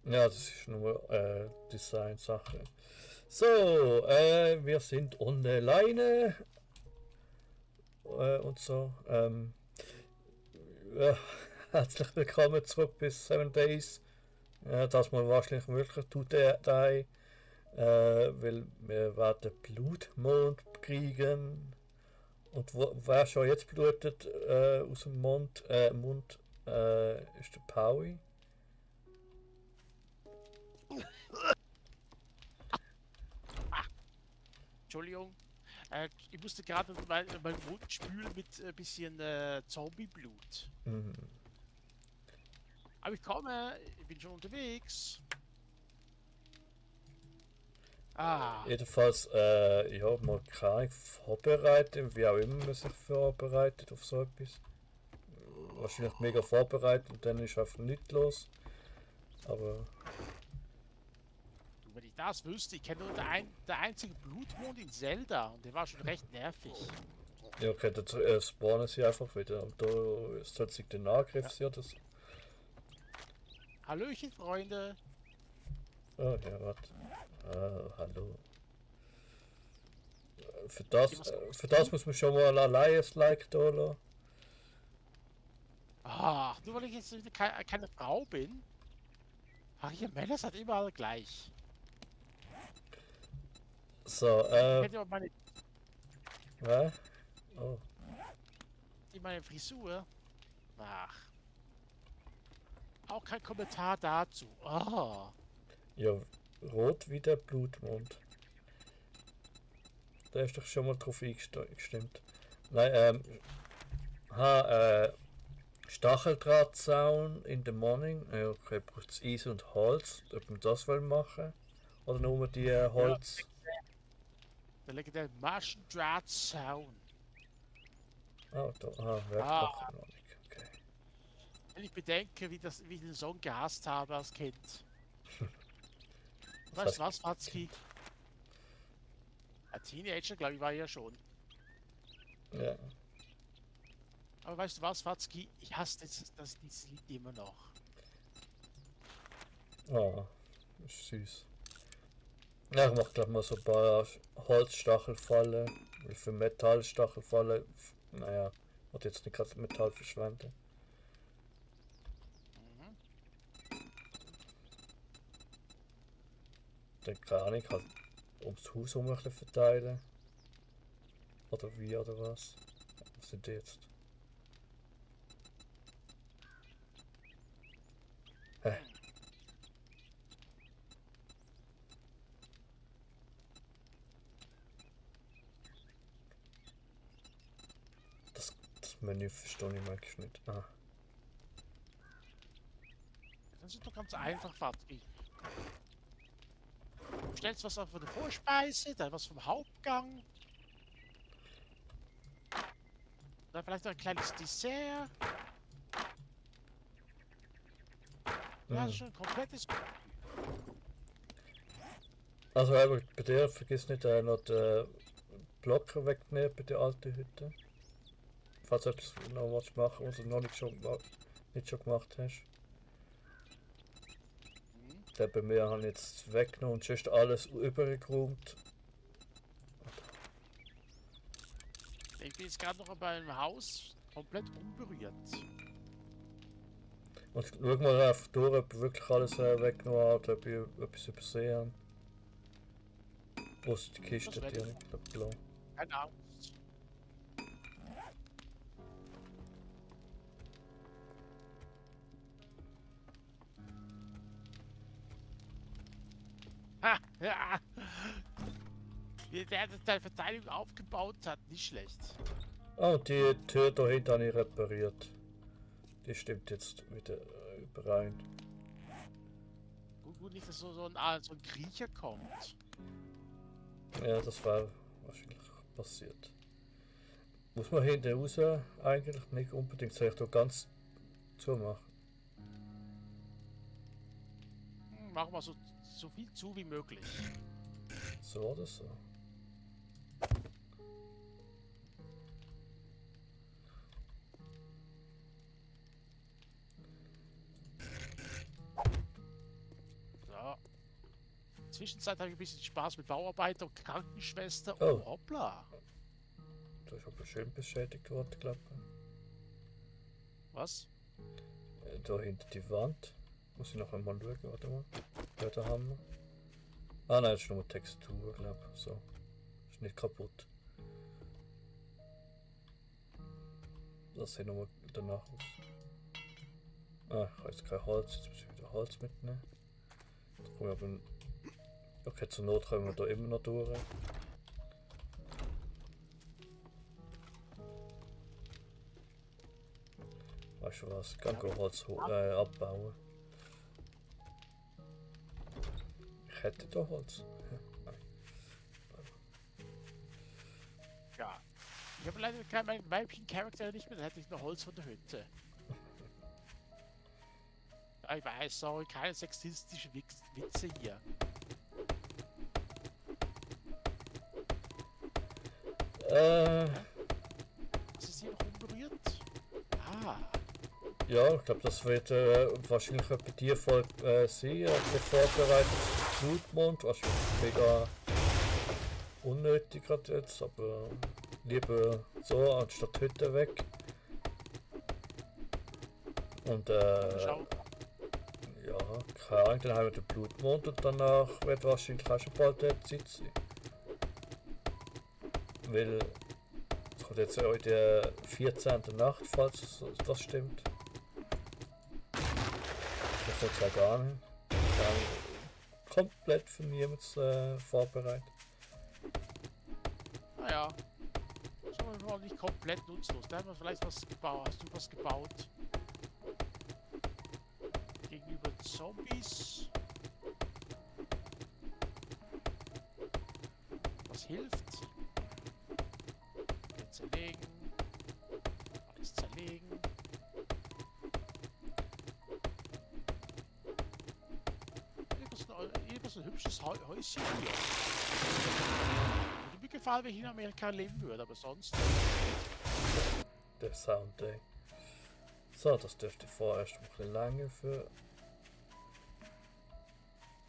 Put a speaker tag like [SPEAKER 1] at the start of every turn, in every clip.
[SPEAKER 1] Ja, das ist nur Design-Sache. So, wir sind online und so. Ja, herzlich willkommen zurück bis 7 Days. Das mal wahrscheinlich wirklich Today, weil wir werden Blutmond kriegen. Und wer schon jetzt blutet aus dem Mund ist der Paui.
[SPEAKER 2] Entschuldigung. Ich musste gerade mein Mund spülen mit ein bisschen Zombieblut.
[SPEAKER 1] Mhm.
[SPEAKER 2] Aber ich komme, ich bin schon unterwegs. Ah,
[SPEAKER 1] Jedenfalls, ich habe mal keine vorbereitet, wie auch immer man sich vorbereitet auf so etwas. Wahrscheinlich mega vorbereitet und dann ist einfach nichts los. Aber
[SPEAKER 2] du, wenn ich das wüsste, ich kenne nur der einzige Blutmond in Zelda und der war schon recht nervig.
[SPEAKER 1] ja, okay, dann spawnen sie einfach wieder. Und da sollte sich der Angriff
[SPEAKER 2] Ja.
[SPEAKER 1] sein oder so.
[SPEAKER 2] Hallöchen, Freunde.
[SPEAKER 1] Oh, ja, warte. Hallo.
[SPEAKER 2] Ja, was
[SPEAKER 1] Für
[SPEAKER 2] guckst
[SPEAKER 1] das
[SPEAKER 2] du?
[SPEAKER 1] muss man schon mal allein ein Like da lassen.
[SPEAKER 2] Ah, nur weil ich jetzt wieder keine Frau bin. Ach, hier, Männer sind überall gleich.
[SPEAKER 1] So,
[SPEAKER 2] Kennt ihr
[SPEAKER 1] hä? Oh,
[SPEAKER 2] meine Frisur? Ach, auch kein Kommentar dazu. Ah.
[SPEAKER 1] ja, rot wie der Blutmond. Da ist doch schon mal drauf eingestimmt. Nein, Stacheldrahtzaun in the morning. Ja, okay, braucht es Eis und Holz. Ob wir das wollen machen? Oder nur die
[SPEAKER 2] Ja,
[SPEAKER 1] Holz?
[SPEAKER 2] da liegt der Maschendrahtzaun.
[SPEAKER 1] Ah, da,
[SPEAKER 2] Ah,
[SPEAKER 1] Werkblock noch nicht. Okay.
[SPEAKER 2] wenn ich bedenke, wie ich den Song gehasst habe als Kind.
[SPEAKER 1] Das
[SPEAKER 2] Weißt du
[SPEAKER 1] heißt,
[SPEAKER 2] was, Watzki? Ein Teenager, glaube ich, war ich ja schon.
[SPEAKER 1] ja.
[SPEAKER 2] Aber weißt du was, Watzki? Ich hasse dieses Lied immer noch.
[SPEAKER 1] Ah, ist süß. Ja, ich mach gleich mal so ein paar Holzstachelfallen. Weil für Metallstachelfallen, naja, ich wollte jetzt nicht gerade Metall verschwenden.
[SPEAKER 2] Mhm.
[SPEAKER 1] Dann kann ich halt ums Haus herum ein bisschen verteilen. Oder wie, oder was? Was sind die jetzt? Hä?
[SPEAKER 2] Hm.
[SPEAKER 1] Das Menü verstehe ich manchmal nicht. Ah.
[SPEAKER 2] Das ist doch ganz einfach, Watzki. Du stellst was auf von der Vorspeise, dann was vom Hauptgang, dann vielleicht noch ein kleines Dessert. Du hast
[SPEAKER 1] Mhm.
[SPEAKER 2] schon ein komplettes.
[SPEAKER 1] Also aber bei dir vergiss nicht noch den Blocker wegnehmen bei der alten Hütte. Falls du etwas noch was machen, was du noch nicht schon gemacht hast.
[SPEAKER 2] Hm.
[SPEAKER 1] Der bei mir habe ich jetzt weggenommen und sonst alles übergeräumt.
[SPEAKER 2] Ich bin jetzt gerade noch bei einem Haus komplett unberührt.
[SPEAKER 1] Und schau mal einfach durch, ob ich wirklich alles weggenommen habe, ob ich etwas übersehen habe. Wo ist die
[SPEAKER 2] Das
[SPEAKER 1] Kiste,
[SPEAKER 2] werde
[SPEAKER 1] die
[SPEAKER 2] ich.
[SPEAKER 1] habe ich glaube gelassen.
[SPEAKER 2] Keine Angst. Ha! Ja! Wie der seine Verteidigung aufgebaut hat, nicht schlecht.
[SPEAKER 1] Ah, und die Tür da hinten habe ich repariert. Die stimmt jetzt wieder überein.
[SPEAKER 2] Gut, nicht, dass so ein Kriecher kommt.
[SPEAKER 1] Ja, das war wahrscheinlich passiert. Muss man hinten raus eigentlich nicht unbedingt, soll ich da ganz zumachen?
[SPEAKER 2] Machen wir so viel zu wie möglich.
[SPEAKER 1] So oder so.
[SPEAKER 2] Zwischenzeit habe ich ein bisschen Spaß mit Bauarbeiter und Krankenschwester.
[SPEAKER 1] Oh.
[SPEAKER 2] Oh, hoppla.
[SPEAKER 1] Da ist aber schön beschädigt worden, glaube ich.
[SPEAKER 2] Was?
[SPEAKER 1] Da hinter die Wand. Muss ich noch einmal schauen, warte mal. Ja, da haben wir. Ah nein, das ist nur Textur, glaube ich. So. Ist nicht kaputt. Das sieht nochmal danach aus. Ah, ich habe jetzt kein Holz, jetzt muss ich wieder Holz mitnehmen. Da komme ich aber. Okay, zur Not kommen wir da immer noch durch. Weißt du was? Ich kann Holz abbauen. Ich hätte da Holz.
[SPEAKER 2] Ja. Ich habe leider meinen weiblichen Charakter nicht mehr, dann hätte ich noch Holz von der Hütte. Ich weiß, sorry, keine sexistischen Witze hier. Was ist hier noch unberührt? Ah.
[SPEAKER 1] Ja, ich glaube, das wird wahrscheinlich bei dir voll sein. Der vorbereitet Blutmond, wahrscheinlich mega unnötig gerade jetzt, aber lieber so anstatt Hütte weg. Und
[SPEAKER 2] Schau.
[SPEAKER 1] ja, keine Ahnung, dann haben wir den Blutmond und danach wird wahrscheinlich auch schon bald der Zeit sein. Weil es kommt jetzt ja in der 14. Nacht, falls das stimmt. Das wird ja gar nicht. Dann komplett von niemandem vorbereitet.
[SPEAKER 2] Naja. Schauen wir mal, nicht komplett nutzlos. Da haben wir vielleicht was gebaut. Hast du was gebaut? Gegenüber Zombies. Was hilft? Hier zerlegen. Alles zerlegen. Irgendwas ein hübsches Häuschen hier. Würde mir gefallen, wenn ich in Amerika leben würde, aber sonst.
[SPEAKER 1] Der Sound, ey. So, das dürfte vorerst ein bisschen lange für.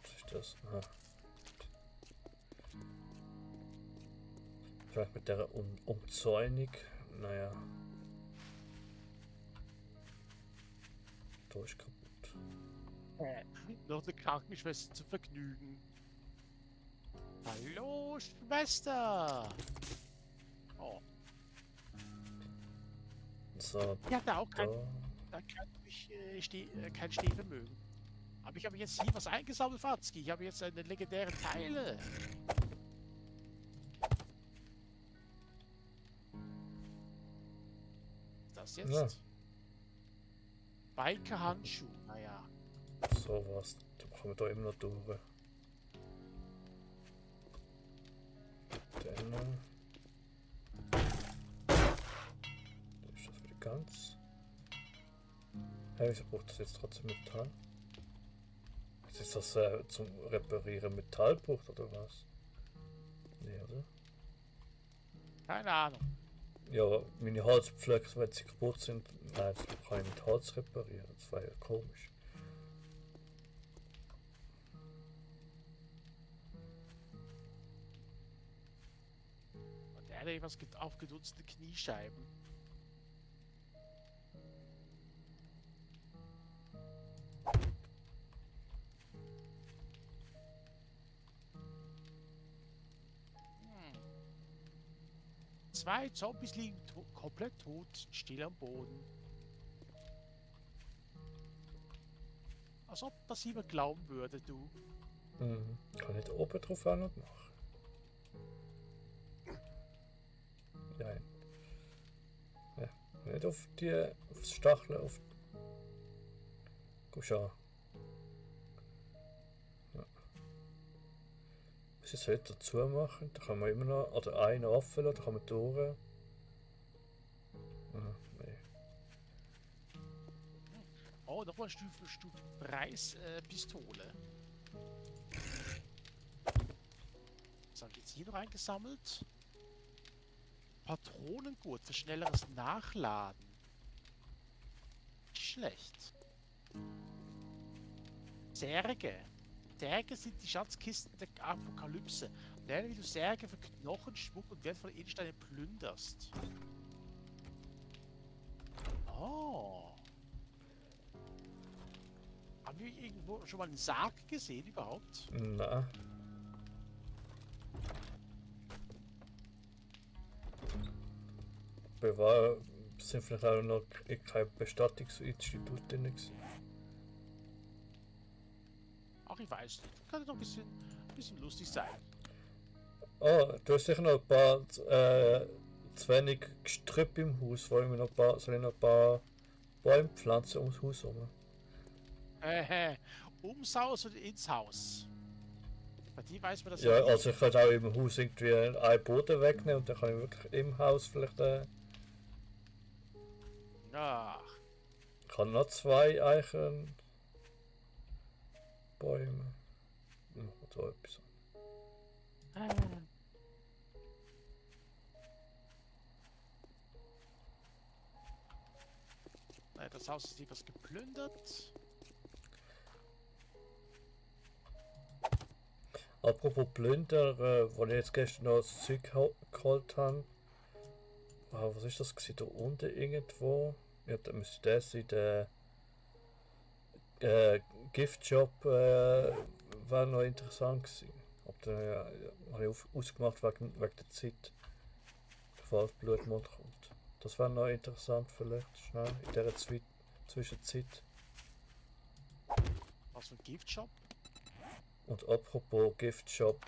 [SPEAKER 1] Was ist das? Aha. Vielleicht mit der Umzäunung. Naja. Da ist kaputt.
[SPEAKER 2] Noch eine Krankenschwester zu vergnügen. Hallo, Schwester! Oh,
[SPEAKER 1] So,
[SPEAKER 2] ich hatte auch
[SPEAKER 1] da.
[SPEAKER 2] kein Stehvermögen. Aber ich habe jetzt hier was eingesammelt, Fatzki. Ich habe jetzt eine legendäre Teile. Das jetzt?
[SPEAKER 1] Ja.
[SPEAKER 2] Biker-Handschuh, naja.
[SPEAKER 1] Sowas. Da kommen wir da immer noch durch. Dann. Da ist das wieder ganz. Hey, wieso braucht das jetzt trotzdem Metall? Jetzt ist das zum Reparieren Metall braucht oder was? Nee, oder?
[SPEAKER 2] Keine Ahnung.
[SPEAKER 1] Ja, meine Holzpflöcke, wenn sie kaputt sind, nein, das kann ich mit Holz reparieren. Das war ja komisch.
[SPEAKER 2] Und er hat etwas aufgedutzte Kniescheiben. Zwei Zombies liegen komplett tot, still am Boden. Als ob das jemand glauben würde, du.
[SPEAKER 1] Mhm. Kann ich da oben drauf an und machen? Nein. Ja, nicht auf die aufs Stacheln, auf. Guck schon. Ja. Was ich sollte dazu machen? Da kann man immer noch. Oder einen offen lassen, da kann man durch. Ah, nee.
[SPEAKER 2] Oh, nochmal Stufe 3 Pistole. Was habe ich jetzt hier noch eingesammelt? Patronengurt für schnelleres Nachladen. Nicht schlecht. Särge. Särge sind die Schatzkisten der Apokalypse. Lerne, wie du Särge für Knochen, Schmuck und wertvolle Edelsteine plünderst. Oh. Haben wir irgendwo schon mal einen Sarg gesehen überhaupt?
[SPEAKER 1] Na. Sind vielleicht auch noch kein Bestattungsinstitut drin gewesen.
[SPEAKER 2] Ach, ich weiß nicht. Kann doch ein bisschen lustig sein.
[SPEAKER 1] Oh, du hast sicher noch ein paar zu wenig Gestrüpp im Haus. Soll ich noch ein paar Bäume pflanzen ums Haus herum?
[SPEAKER 2] Ums Haus oder ins Haus? Bei dir weiß man das
[SPEAKER 1] Ja,
[SPEAKER 2] nicht.
[SPEAKER 1] also ich könnte auch im Haus irgendwie einen Boden wegnehmen und dann kann ich wirklich im Haus vielleicht
[SPEAKER 2] Ach,
[SPEAKER 1] ich kann noch 2 Eichenbäume. So etwas.
[SPEAKER 2] das Haus ist etwas geplündert.
[SPEAKER 1] Apropos Plünder, wo ich jetzt gestern noch das Zeug geholt habe. Was ist das gewesen? Da unten irgendwo? Ja, da müsste das sein, der Giftshop war noch interessant gewesen. Ob da habe ich ausgemacht wegen der Zeit, bevor das Blutmond kommt. Das wäre noch interessant vielleicht, schnell in dieser Zwischenzeit.
[SPEAKER 2] Was für ein Giftshop?
[SPEAKER 1] Und apropos Giftshop,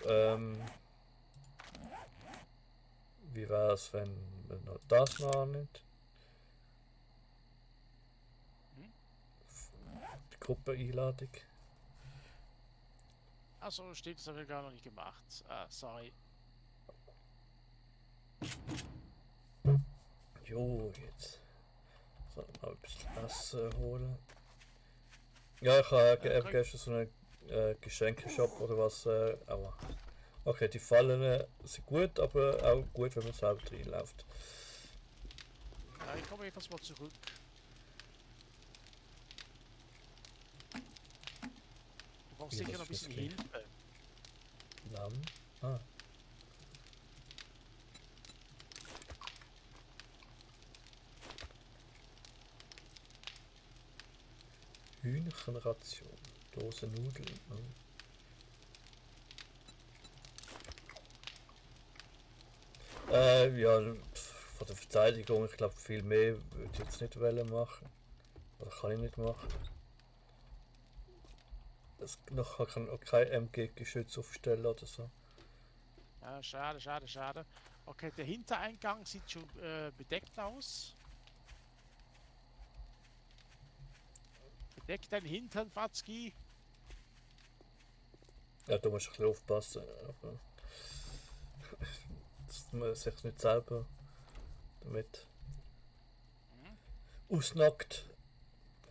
[SPEAKER 1] wie wäre es, wenn man noch das noch annimmt? Die Gruppeneinladung.
[SPEAKER 2] Achso, steht, das haben wir gar noch nicht gemacht. Ah, sorry.
[SPEAKER 1] Jo, jetzt. Soll ich mal ein bisschen Essen holen. Ja, ich habe gestern so einen Geschenkeshop oder was. Aber okay, die Fallen sind gut, aber auch gut, wenn man selber reinläuft.
[SPEAKER 2] Ja, ich komme etwas mal zurück. Du brauchst sicher noch ein bisschen Hilfe.
[SPEAKER 1] Lamm? Ah. Hühnchenration. Dose Nudeln. Ja, von der Verteidigung, ich glaube viel mehr würde ich jetzt nicht machen. Oder kann ich nicht machen. Ich kann auch kein MG-Geschütz aufstellen oder so.
[SPEAKER 2] Ja, schade. Okay, der Hintereingang sieht schon bedeckt aus. Bedeck deinen Hintern, Fatzki.
[SPEAKER 1] Ja, du musst ein bisschen aufpassen. Aber dass man sich nicht selber damit ausnackt.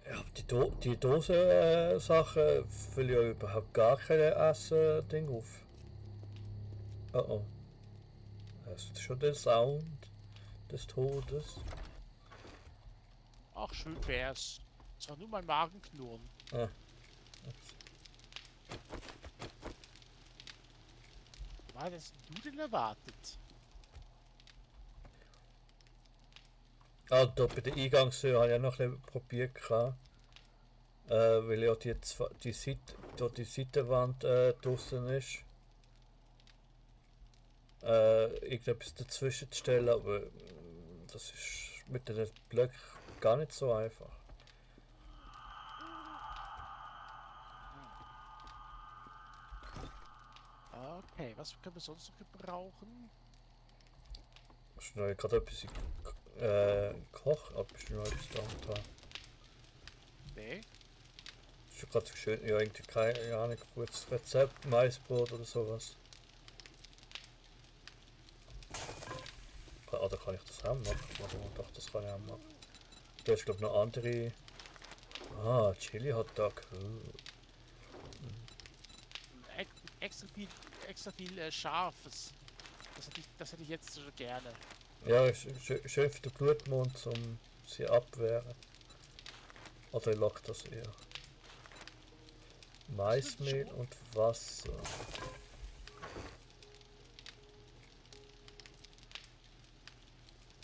[SPEAKER 1] Ja, die Dosen-Sachen füllen ja überhaupt gar keine Essen-Ding auf. Oh oh. Das ist schon der Sound des Todes.
[SPEAKER 2] Ach, schön wär's. Es war nur mein Magenknurren.
[SPEAKER 1] Ah.
[SPEAKER 2] Was hättest du denn erwartet?
[SPEAKER 1] Ah, da bei der Eingangstür habe ich ja noch ein bisschen probiert, weil ja die Seitenwand draußen ist. Irgendetwas dazwischen zu stellen, aber das ist mit den Blöcken gar nicht so einfach.
[SPEAKER 2] Okay, was können wir sonst noch gebrauchen?
[SPEAKER 1] Hast du noch gerade etwas gekocht? Bist du noch etwas dran?
[SPEAKER 2] Nee.
[SPEAKER 1] Ist ja gerade schön, ja, irgendwie keine Ahnung, gutes Rezept, Maisbrot oder sowas. Oder kann ich das auch machen? Doch, das kann ich auch machen. Du hast, glaube ich, noch andere. Ah, Chili Hotdog.
[SPEAKER 2] Extra viel Scharfes. Das hätte ich jetzt so gerne.
[SPEAKER 1] Ja, schön für den Blutmond, um sie abwehren. Oder ich lock das eher. Maismehl und Wasser.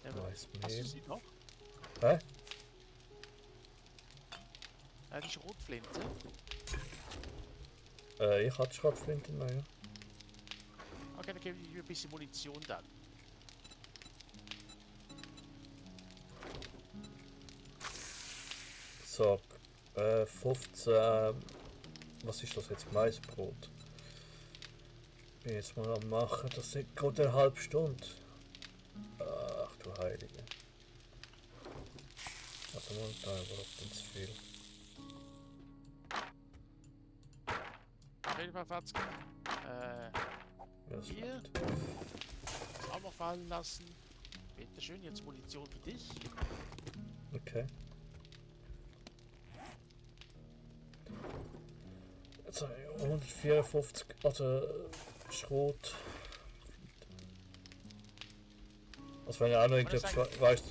[SPEAKER 2] Ja, aber hast du
[SPEAKER 1] Maismehl.
[SPEAKER 2] sie noch?
[SPEAKER 1] Hä?
[SPEAKER 2] Die Schrotflinte.
[SPEAKER 1] Ich hatte Schrotflinte, naja.
[SPEAKER 2] Okay, dann gebe ich mir ein bisschen Munition dann.
[SPEAKER 1] So, 15. Was ist das jetzt? Maisbrot. Bin jetzt mal am machen. Das sind gerade eine halbe Stunde. Ach du Heilige. Warte mal, da war denn zu viel.
[SPEAKER 2] Auf jeden Fall, Fatzke.
[SPEAKER 1] Ja, das
[SPEAKER 2] Hier.
[SPEAKER 1] macht.
[SPEAKER 2] Das auch noch fallen lassen. Bitte schön, jetzt Munition für dich.
[SPEAKER 1] Okay. Jetzt habe ich 154, also Schrot. Also wenn ich auch noch irgendetwas weißt,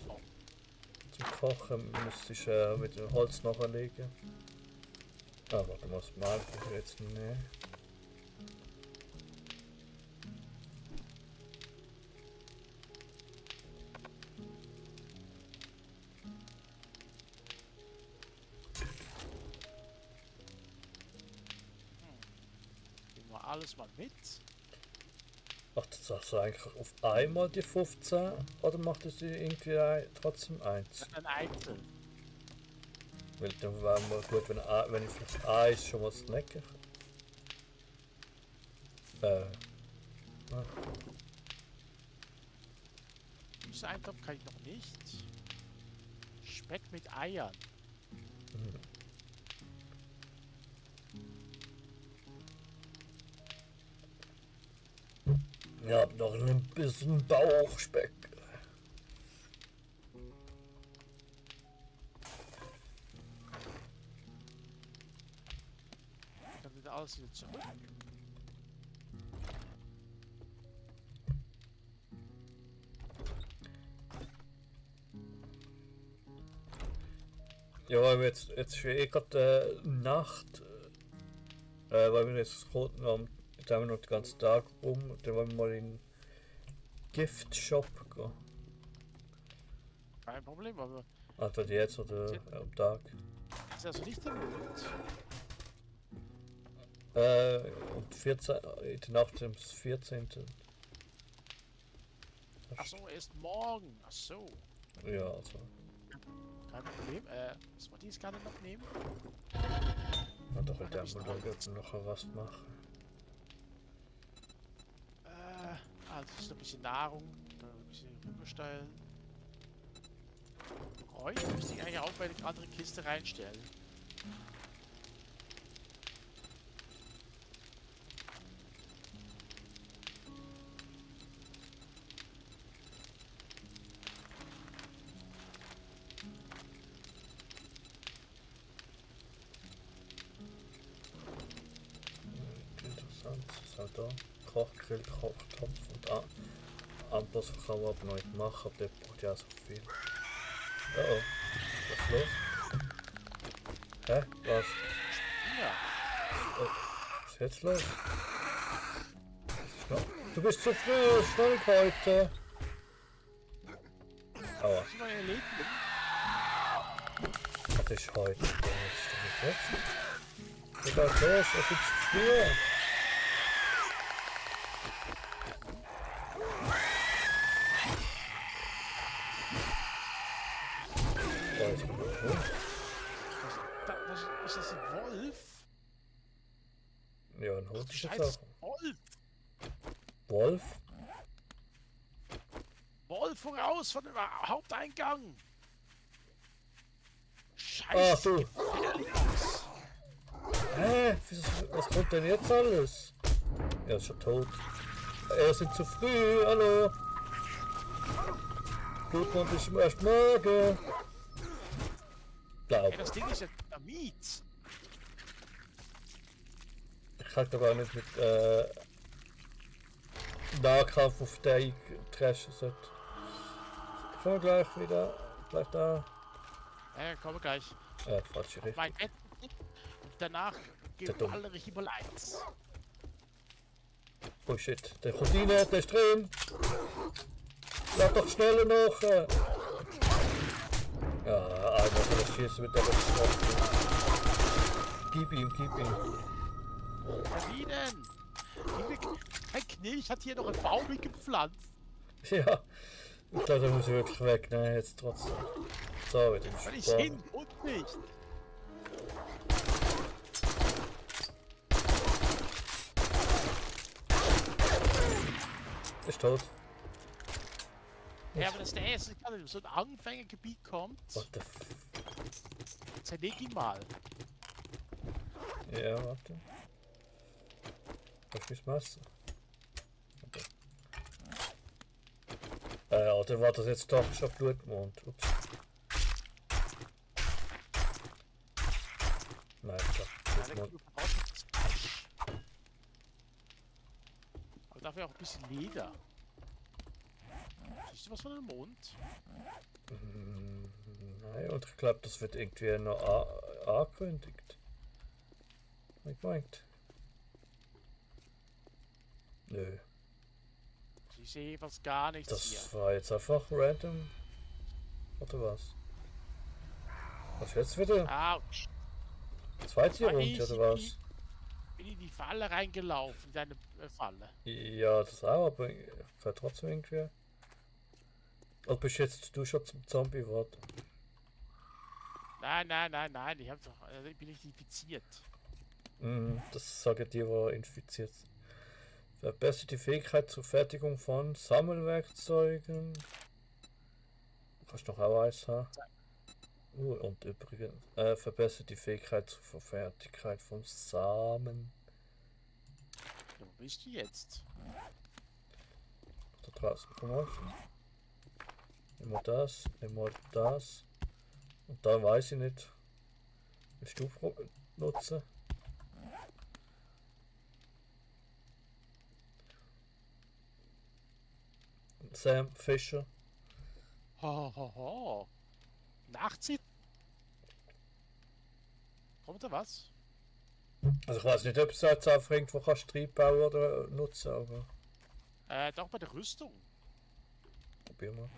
[SPEAKER 1] zum Kochen müsste ich mit dem Holz nachlegen. Ah, warte mal, das mag ich jetzt nicht.
[SPEAKER 2] Nehmen wir alles mal mit.
[SPEAKER 1] Macht das also eigentlich auf einmal die 15 oder macht es irgendwie trotzdem eins?
[SPEAKER 2] Ein Einzel.
[SPEAKER 1] Weil dann wäre mal gut, wenn ich vielleicht eins schon mal snacken kann.
[SPEAKER 2] Gemüseeintopf kann ich noch nicht. Speck mit Eiern.
[SPEAKER 1] Ich hab noch ein bisschen Bauchspeck.
[SPEAKER 2] Dann wieder alles wieder zurück.
[SPEAKER 1] Ja, weil wir jetzt ist ja eh gerade Nacht, weil wir jetzt konnten haben, da haben wir noch den ganzen Tag rum und dann wollen wir mal in den Giftshop gehen.
[SPEAKER 2] Kein Problem, aber
[SPEAKER 1] Also jetzt oder am Tag.
[SPEAKER 2] ist also nicht im Mund.
[SPEAKER 1] Und 14, in der Nacht am 14.
[SPEAKER 2] Ach so, erst morgen. Ach so.
[SPEAKER 1] Ja, also.
[SPEAKER 2] Kein Problem. Was wollte ich jetzt gerade noch nehmen?
[SPEAKER 1] Und doch heute Abend noch was machen.
[SPEAKER 2] Also ist ein bisschen Nahrung, dann ein bisschen rüberstellen. Räucher müsste ich eigentlich auch bei der anderen Kiste reinstellen.
[SPEAKER 1] Interessant, das ist halt da. Kochgrill, Kochtopf und Amboss kann man aber noch nicht machen, aber der braucht ja so viel. Oh, was ist los? Hä? Was?
[SPEAKER 2] Ja.
[SPEAKER 1] Was ist jetzt los? Du bist zu früh, schnell heute! Aua,
[SPEAKER 2] Das ist mein Erleben.
[SPEAKER 1] das ist heute. Was ist denn jetzt? Was ist los? Es ist zu früh! Oh, jetzt bin ich hoch.
[SPEAKER 2] Ist das ein Wolf?
[SPEAKER 1] Ja, ein Hund
[SPEAKER 2] Du
[SPEAKER 1] ist jetzt
[SPEAKER 2] scheiß
[SPEAKER 1] auch.
[SPEAKER 2] Wolf!
[SPEAKER 1] Wolf?
[SPEAKER 2] Wolf voraus von dem Haupteingang!
[SPEAKER 1] Ach
[SPEAKER 2] Scheiße,
[SPEAKER 1] du.
[SPEAKER 2] gefährlich!
[SPEAKER 1] Hä? Was kommt denn jetzt alles? Er ist schon tot. Er sind zu früh, hallo. Blutmond ist erst morgen. Glaub.
[SPEAKER 2] Ey, das Ding ist ja Dynamit!
[SPEAKER 1] Ich kann doch gar nicht mit Nahkampf auf den trashen sollte. Kommen wir gleich wieder. Gleich da.
[SPEAKER 2] Ja, kommen wir gleich.
[SPEAKER 1] Falsche Richtung.
[SPEAKER 2] Mein Bett. Und danach
[SPEAKER 1] dumm.
[SPEAKER 2] geballere ich mal eins.
[SPEAKER 1] Oh shit, der kommt rein, der ist drin. Lad doch schneller nach. Ja, einer von der Schießen mit der Bestrafung. Gib ihm.
[SPEAKER 2] Terminen! Ein Knilch hat hier noch einen Baum gepflanzt.
[SPEAKER 1] Ja, ich glaube, der muss wirklich wegnehmen jetzt trotzdem. So, mit dem
[SPEAKER 2] Weil ich
[SPEAKER 1] Spawn.
[SPEAKER 2] hin und nicht.
[SPEAKER 1] Ist tot.
[SPEAKER 2] Ja, aber das ist der erste, der in so ein Anfängergebiet kommt.
[SPEAKER 1] What the f...
[SPEAKER 2] Zerleg ihn mal.
[SPEAKER 1] Ja, warte. Hast du mein Messer? Oder war das jetzt doch schon Blutmond? Ups. Nein, ich
[SPEAKER 2] Ja,
[SPEAKER 1] glaube, Blutmond.
[SPEAKER 2] Aber dafür auch ein bisschen Leder. Siehst du was von dem Mond?
[SPEAKER 1] Nein, und ich glaube, das wird irgendwie noch angekündigt. Ich meint. Nö,
[SPEAKER 2] Ich sehe fast gar nichts
[SPEAKER 1] das
[SPEAKER 2] hier.
[SPEAKER 1] war jetzt einfach random. Oder was? Was jetzt wieder?
[SPEAKER 2] Autsch.
[SPEAKER 1] Zweite
[SPEAKER 2] war
[SPEAKER 1] Runde
[SPEAKER 2] easy
[SPEAKER 1] oder was?
[SPEAKER 2] Bin in die Falle reingelaufen, in deine Falle.
[SPEAKER 1] Ja, das auch, aber ich kann trotzdem irgendwie. Oder bist jetzt du schon zum Zombie geworden?
[SPEAKER 2] Nein, ich bin nicht infiziert.
[SPEAKER 1] Das sagen die, die infiziert sind. Verbessert die Fähigkeit zur Fertigung von Sammelwerkzeugen. Kannst noch auch eins haben. Und übrigens, verbessert die Fähigkeit zur Verfertigkeit von Samen.
[SPEAKER 2] Wo bist du jetzt?
[SPEAKER 1] Da draußen, komm mal. Nimm mal das, nimm mal das. Und da weiß ich nicht. Willst du nutzen? Sam Fischer.
[SPEAKER 2] Ho. Nachziehen? Kommt da was?
[SPEAKER 1] Also ich weiß nicht, ob es jetzt einfach irgendwo kannst du reinbauen oder nutzen, aber
[SPEAKER 2] Doch bei der Rüstung.
[SPEAKER 1] probier mal.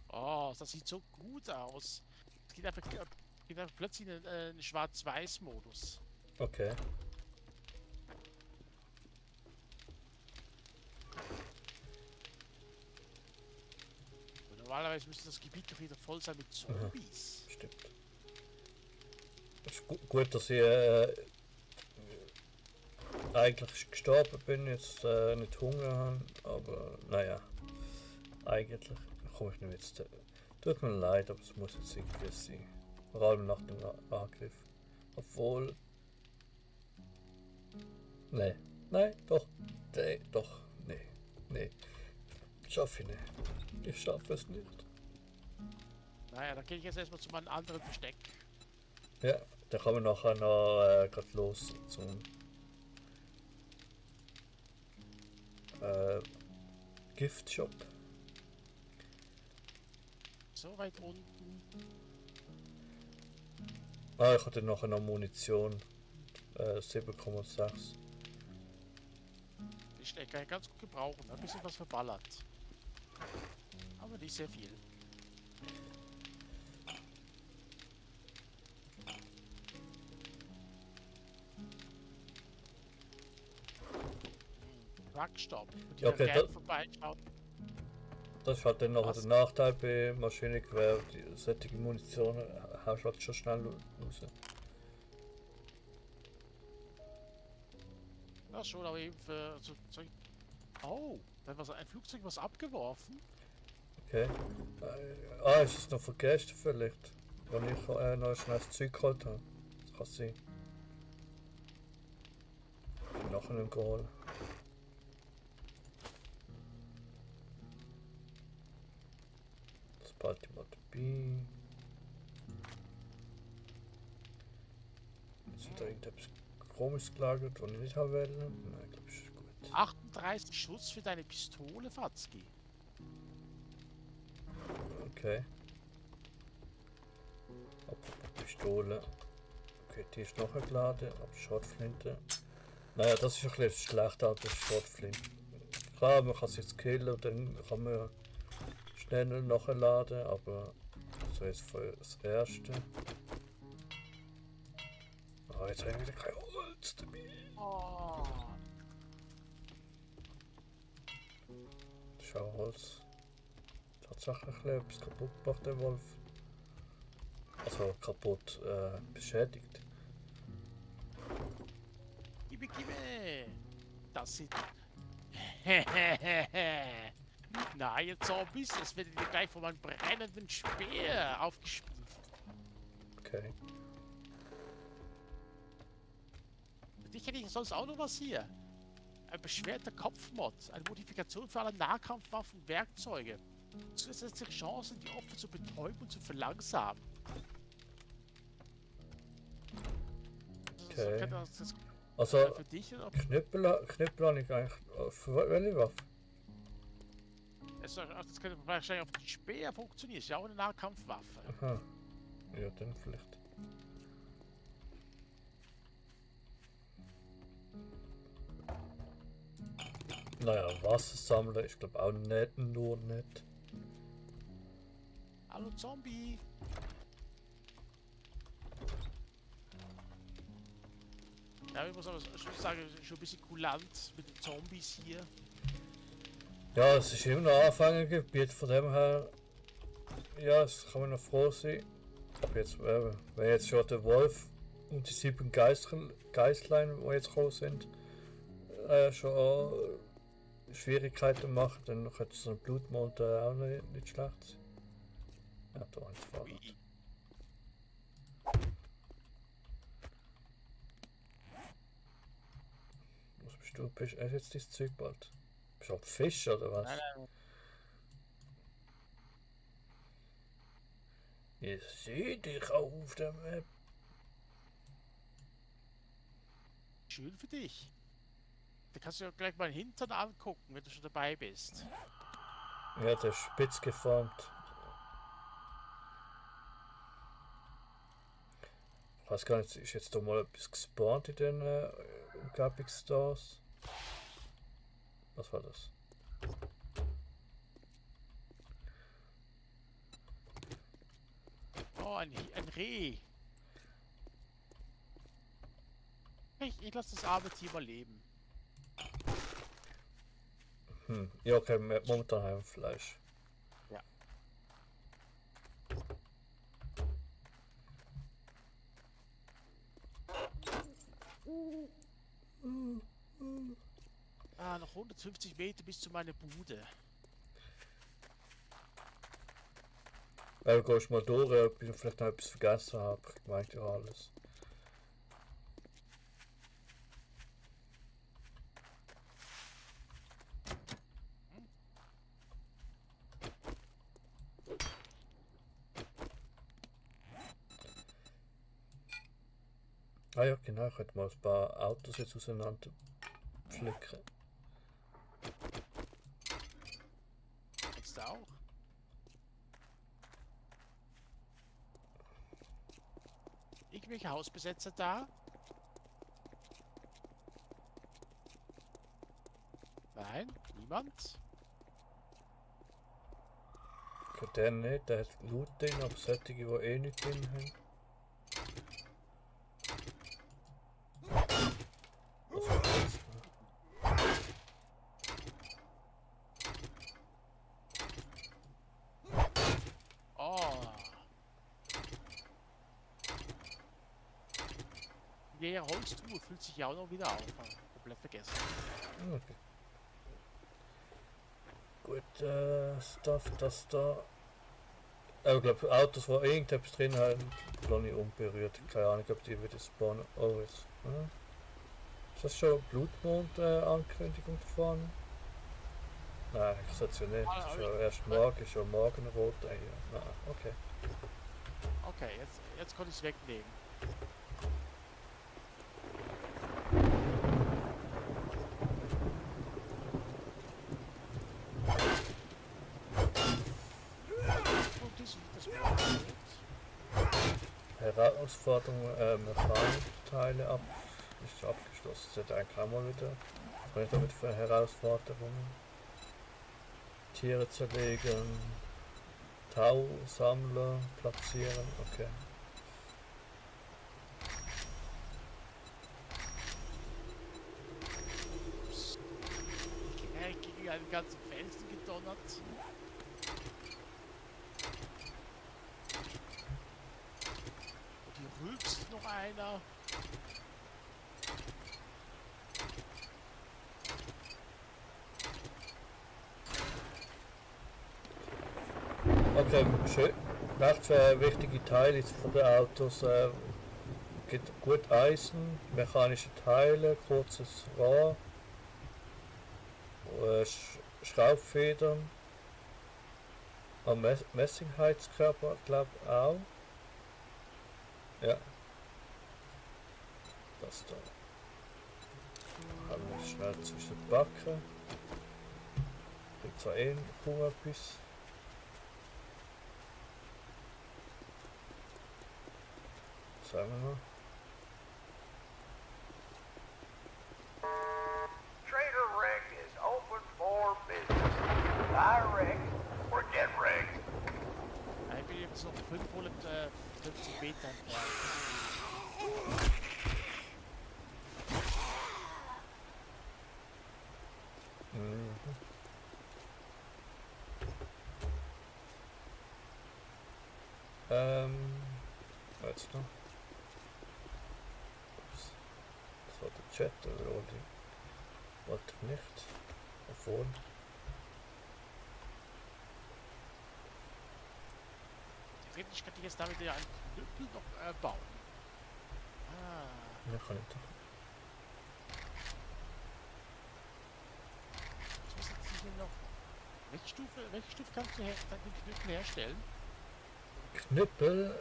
[SPEAKER 2] Oh, das sieht so gut aus. Es geht einfach plötzlich in einen Schwarz-Weiß-Modus.
[SPEAKER 1] Okay.
[SPEAKER 2] Und normalerweise müsste das Gebiet doch wieder voll sein mit Zombies.
[SPEAKER 1] Stimmt. Es ist gut, dass ich eigentlich gestorben bin, jetzt nicht Hunger habe, aber naja, eigentlich komme ich nicht jetzt. Tut mir leid, aber es muss jetzt irgendwie sein. Vor allem nach dem Angriff. Obwohl. Nee. Nein, doch. Nee, doch. Nee. Schaffe ich nicht. Ich schaffe es nicht.
[SPEAKER 2] Naja, dann gehe ich jetzt erstmal zu meinem anderen Versteck.
[SPEAKER 1] Ja, da kann man nachher noch grad los zum Giftshop.
[SPEAKER 2] So weit unten.
[SPEAKER 1] Ich hatte nachher noch Munition. 7,6.
[SPEAKER 2] Die Stecke kann ich ganz gut gebrauchen. Ein bisschen was verballert. Aber nicht sehr viel. Truckstop. Und
[SPEAKER 1] Ja, okay,
[SPEAKER 2] Rennen vorbeischauen.
[SPEAKER 1] Das ist halt dann noch der Nachteil bei Maschinengewehr. Die solche Munition haust halt schon schnell raus.
[SPEAKER 2] Ja, schon, aber eben für so Zeug. Oh, da war so ein Flugzeug was abgeworfen.
[SPEAKER 1] Okay. Ist es noch vergessen vielleicht? Wenn ich noch schnell das Zeug geholt habe. Das kann sein. Ich nachher nicht geholt. Das behalte ich mal dabei. Jetzt hat da irgendetwas komisches gelagert, was ich nicht haben will. Nein, ich glaube, ist gut.
[SPEAKER 2] 38 Schuss für deine Pistole, Fatzki.
[SPEAKER 1] Okay. Pistole. Okay, die ist noch geladen, aber Schrotflinte. Naja, das ist ein bisschen schlechter als das Schrotflinte. Klar, man kann es jetzt killen und dann kann man schneller nachladen, aber so jetzt für das erste. Ah, jetzt habe ich wieder kein Holz dabei.
[SPEAKER 2] Oh.
[SPEAKER 1] Schau, Holz. Tatsächlich etwas kaputt gemacht, der Wolf. Also kaputt beschädigt.
[SPEAKER 2] Gimme. Das sind... Na, ihr Zombies, es werdet ihr gleich von meinem brennenden Speer aufgespießt.
[SPEAKER 1] Okay.
[SPEAKER 2] Für dich hätte ich sonst auch noch was hier. Ein beschwerter Kopfmod, eine Modifikation für alle Nahkampfwaffen und Werkzeuge. Zusätzliche Chancen, die Opfer zu betäuben und zu verlangsamen.
[SPEAKER 1] Okay.
[SPEAKER 2] So, das
[SPEAKER 1] Also
[SPEAKER 2] für dich oder?
[SPEAKER 1] Knüppel habe ich eigentlich. Für welche Waffe?
[SPEAKER 2] Das könnte wahrscheinlich auf den Speer funktionieren. Ist ja auch eine Nahkampfwaffe.
[SPEAKER 1] Aha. Ja, dann vielleicht. Naja, Wasser sammeln ist glaube auch nicht nur nett.
[SPEAKER 2] Hallo Zombie. Ja, ich muss aber schon sagen, es ist schon ein bisschen kulant mit den Zombies hier.
[SPEAKER 1] Ja, es ist immer noch Anfängergebiet, von dem her. Ja, es kann man noch froh sein. Aber jetzt, wenn jetzt schon der Wolf und die 7 Geißlein, die jetzt gekommen sind, schon Schwierigkeiten machen, dann könnte so ein Blutmond auch nicht schlecht sein. Ja, da eins Fahrrad.
[SPEAKER 2] Ui.
[SPEAKER 1] Was bist du? Bist du jetzt dieses Zeug bald? Bist du ein Fisch oder was?
[SPEAKER 2] Nein.
[SPEAKER 1] Ich sehe dich auf der Map.
[SPEAKER 2] Schön für dich. Da kannst du ja gleich mal Hintern angucken, wenn du schon dabei bist.
[SPEAKER 1] Ja, der ist spitz geformt. Ich weiß gar nicht, ist jetzt da mal etwas gespawnt in den Umgebungsstars? Was war das?
[SPEAKER 2] Oh, ein Reh. Ich lasse das arme Tier mal leben.
[SPEAKER 1] Ja, okay, momentan haben wir Fleisch.
[SPEAKER 2] Ja. Ah, noch 150 Meter bis zu meiner Bude.
[SPEAKER 1] Du gehst mal durch, ob ich vielleicht noch etwas vergessen habe. Ich meinte ja alles. Ah ja, genau, ich könnte mal ein paar Autos jetzt auseinander pflücken.
[SPEAKER 2] Jetzt auch. Irgendwelche Hausbesetzer da? Nein, niemand.
[SPEAKER 1] Für den nicht, der hat Loot drin, aber solche, die eh nicht drin haben. Was war das?
[SPEAKER 2] Oh. Die leere Holztruhe füllt sich ja auch noch wieder auf. Hab ich komplett vergessen.
[SPEAKER 1] Okay. Gut, Stuff, das da. Ich glaube, Autos, wo irgendetwas drin haben, lasse ich unberührt. Keine Ahnung, ob die wieder spawnen. Oh, jetzt. Ist das schon Blutmond-Ankündigung davon? Nein, ich setze ja nicht. Das ist ja erst morgen, ist ja Morgenrot. Ja. Nein, okay.
[SPEAKER 2] Okay, jetzt konnte ich es wegnehmen. Und das Blut.
[SPEAKER 1] Herausforderung Mechanikteile ist abgeschlossen. Das hat eigentlich auch mal wieder. Was damit für Herausforderungen? Tiere zerlegen, Tau, Sammler, platzieren, okay.
[SPEAKER 2] Gegen einen ganzen Felsen gedonnert. Und hier rülpst noch einer.
[SPEAKER 1] Okay, schön. Nächste wichtige Teil ist von den Autos gibt gut Eisen, mechanische Teile, kurzes Rohr, Schraubfedern, ein Messingheizkörper, glaube ich auch. Ja. Das da. Haben wir schnell zwischen den Backen. Kriegt zwar eh kaum etwas. Sagen wir mal.
[SPEAKER 3] Trader Rick is open for business. Buy Rick or get Rick.
[SPEAKER 2] Ich bin jetzt noch 550 Meter entfernt.
[SPEAKER 1] Jetzt noch. Ups. Das war der Chat oder wollte ich nicht. Obwohl.
[SPEAKER 2] Theoretisch könnte ich jetzt damit ja einen Knüppel noch bauen. Ah.
[SPEAKER 1] Ja, kann ich doch.
[SPEAKER 2] Ich muss jetzt hier noch. Welche Stufe kannst du den Knüppel herstellen?
[SPEAKER 1] Knüppel,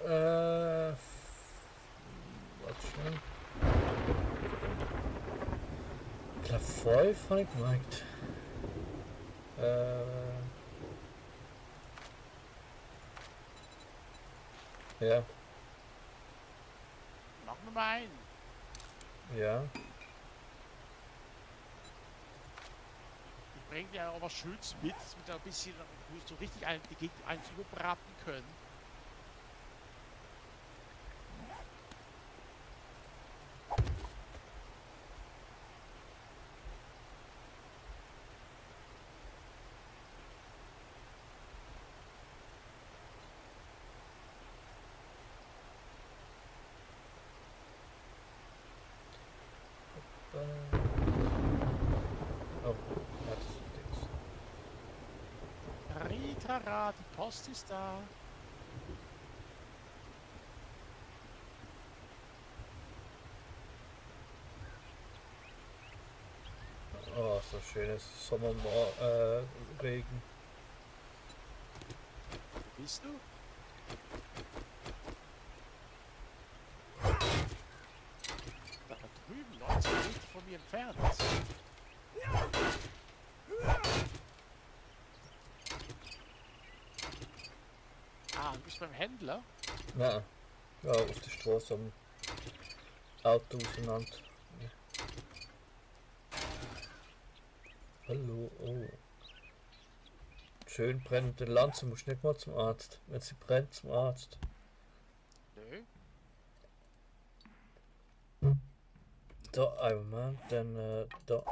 [SPEAKER 1] warte schnell. Ich glaube 5 habe ich gemeint. Ja,
[SPEAKER 2] Mach mir mal einen.
[SPEAKER 1] ja.
[SPEAKER 2] Ich bringe dir auch was Schönes mit, damit wir ein bisschen so richtig die Gegend eins überbraten können.
[SPEAKER 1] Oh, ja, das ist Dings.
[SPEAKER 2] Ritara, die Post ist da.
[SPEAKER 1] Oh, so schönes Sommerregen.
[SPEAKER 2] Wo bist du? Da drüben, 90 Meter von mir entfernt. Ah, du bist beim Händler?
[SPEAKER 1] Nein, ja, auf der Straße am Auto auseinander. Ja. Hallo, oh. Schön brennende Lanze, musst nicht mal zum Arzt. Wenn sie brennt, zum Arzt.
[SPEAKER 2] Nö.
[SPEAKER 1] Da, einen Moment, dann da.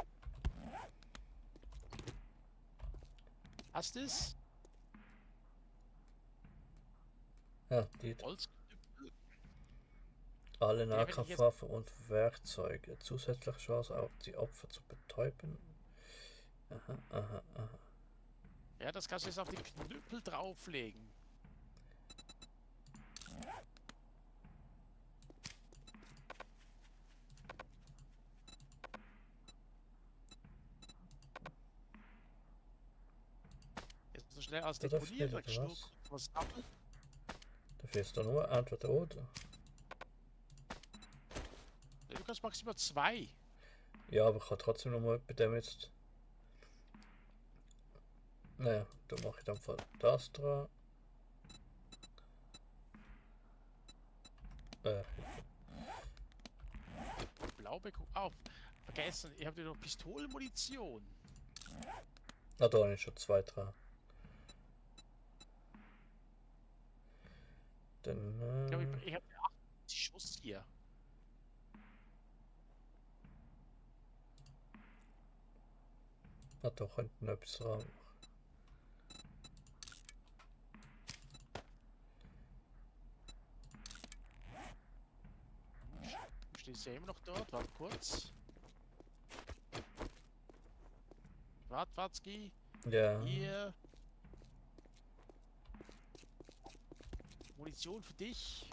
[SPEAKER 2] Hast du es?
[SPEAKER 1] Ja, die.
[SPEAKER 2] Holzknüppel.
[SPEAKER 1] Alle
[SPEAKER 2] wenn ich jetzt-
[SPEAKER 1] Nahkampfwaffen und Werkzeuge. Zusätzliche Chance auf die Opfer zu betäuben. Aha, aha, aha.
[SPEAKER 2] Ja, das kannst du jetzt auf den Knüppel drauflegen. Jetzt so schnell als
[SPEAKER 1] Da darf
[SPEAKER 2] Deponieren,
[SPEAKER 1] nicht, oder was?
[SPEAKER 2] was sammeln.
[SPEAKER 1] Dafür ist da nur entweder oder.
[SPEAKER 2] Du kannst maximal 2.
[SPEAKER 1] Ja, aber ich kann trotzdem noch mal bei dem jetzt. Naja, da mache ich dann voll das dran.
[SPEAKER 2] Blau bekommen. Oh, vergessen, ihr habt ja noch Pistolenmunition.
[SPEAKER 1] Na, da habe ich schon 2 dran. Dann,
[SPEAKER 2] Ich habe 80 Schuss hier.
[SPEAKER 1] da könnten wir etwas dran.
[SPEAKER 2] Du stehst ja immer noch dort. Warte kurz. Wartski.
[SPEAKER 1] Ja,
[SPEAKER 2] Hier. Munition für dich.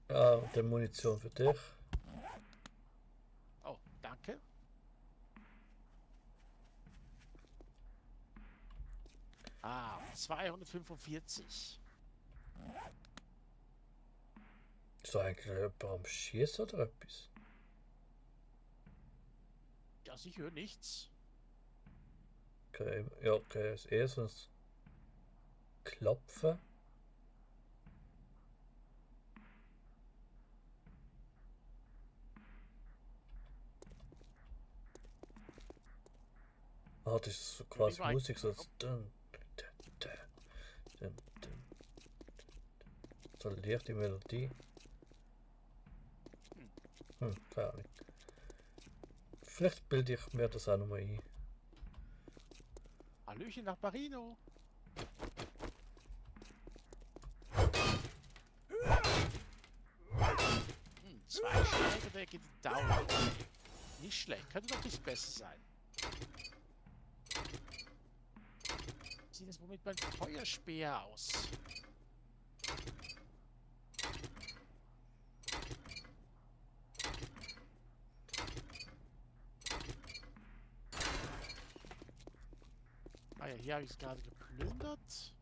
[SPEAKER 1] ja, und dann Munition für dich.
[SPEAKER 2] Oh, danke. Ah, 245.
[SPEAKER 1] Ist da eigentlich jemand am Schießen oder etwas?
[SPEAKER 2] Ja, ich höre nichts.
[SPEAKER 1] Okay, ja, okay, ist eher so ein Klopfen. Ah, das ist so quasi
[SPEAKER 2] war
[SPEAKER 1] Musik, so das dun, dun. So leichte Melodie. Keine Ahnung. Vielleicht bilde ich mir das auch nochmal ein.
[SPEAKER 2] Hallöchen nach Barino. Zwei Schläge, der geht down. Nicht schlecht, könnte doch nicht besser sein. Sieht das wohl mit meinem Feuerspeer aus? Ah ja, hier habe ich es gerade geplündert.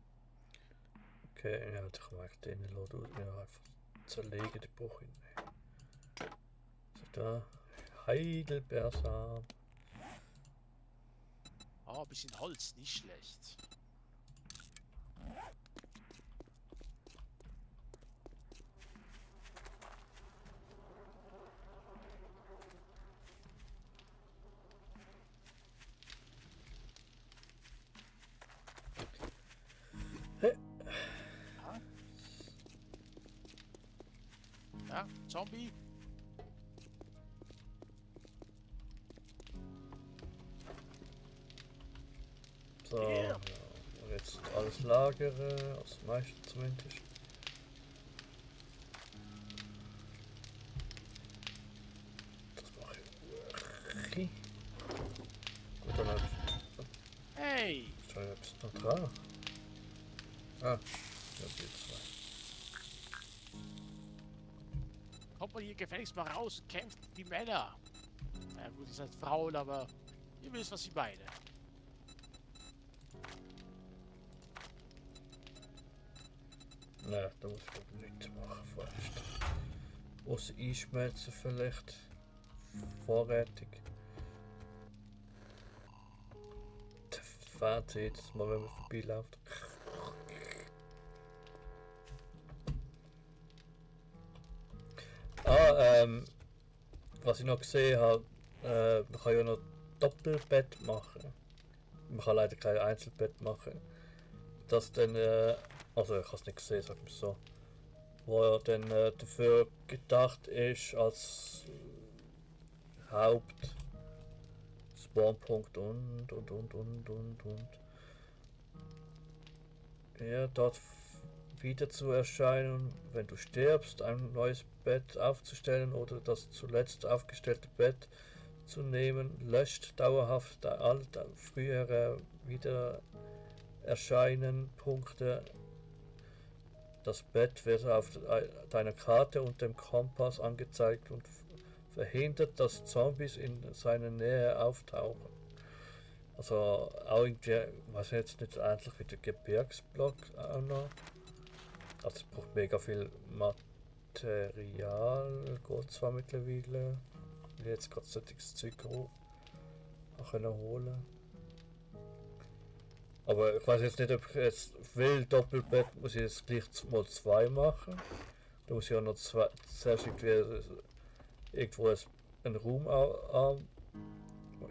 [SPEAKER 1] Okay, ja, ich mag den Lot ja, einfach zerlegen, die Bruch hin. So, da. Heidelbeersamen.
[SPEAKER 2] Oh, ein bisschen Holz, nicht schlecht. Ja, Zombie.
[SPEAKER 1] So, ja, und jetzt alles lagere, aus dem meisten zumindest. Das mache ich. Gut, dann
[SPEAKER 2] Hey!
[SPEAKER 1] ist schon jetzt noch dran. Ah, ja, die 2.
[SPEAKER 2] Kommt man hier gefälligst mal raus und kämpft wie Männer. Ja gut, ihr seid Frauen, aber ihr wisst, was ich meine.
[SPEAKER 1] Ja, da muss ich nichts machen vorerst. Außer einschmelzen vielleicht. Vorrätig. Der Fernseher jedes Mal, wenn man vorbeiläuft. Was ich noch gesehen habe, man kann ja noch Doppelbett machen. Man kann leider kein Einzelbett machen. Das dann, also ich habe es nicht gesehen, sagen wir so. Wo er dann dafür gedacht ist als Haupt Spawnpunkt und. Ja, dort wieder zu erscheinen, wenn du stirbst, ein neues Bett aufzustellen oder das zuletzt aufgestellte Bett zu nehmen, löscht dauerhaft alte, frühere wieder erscheinen Punkte. Das Bett wird auf deiner Karte und dem Kompass angezeigt und verhindert, dass Zombies in seiner Nähe auftauchen. Also auch irgendwie, was jetzt nicht ähnlich wie der Gebirgsblock auch noch. Also es braucht mega viel Material, geht zwar mittlerweile. Ich jetzt gerade solches Zeug auch holen. Aber ich weiß jetzt nicht, ob ich jetzt will Doppelbett, muss ich jetzt gleich mal 2 machen. Da muss ich auch noch zuerst irgendwo einen Raum an.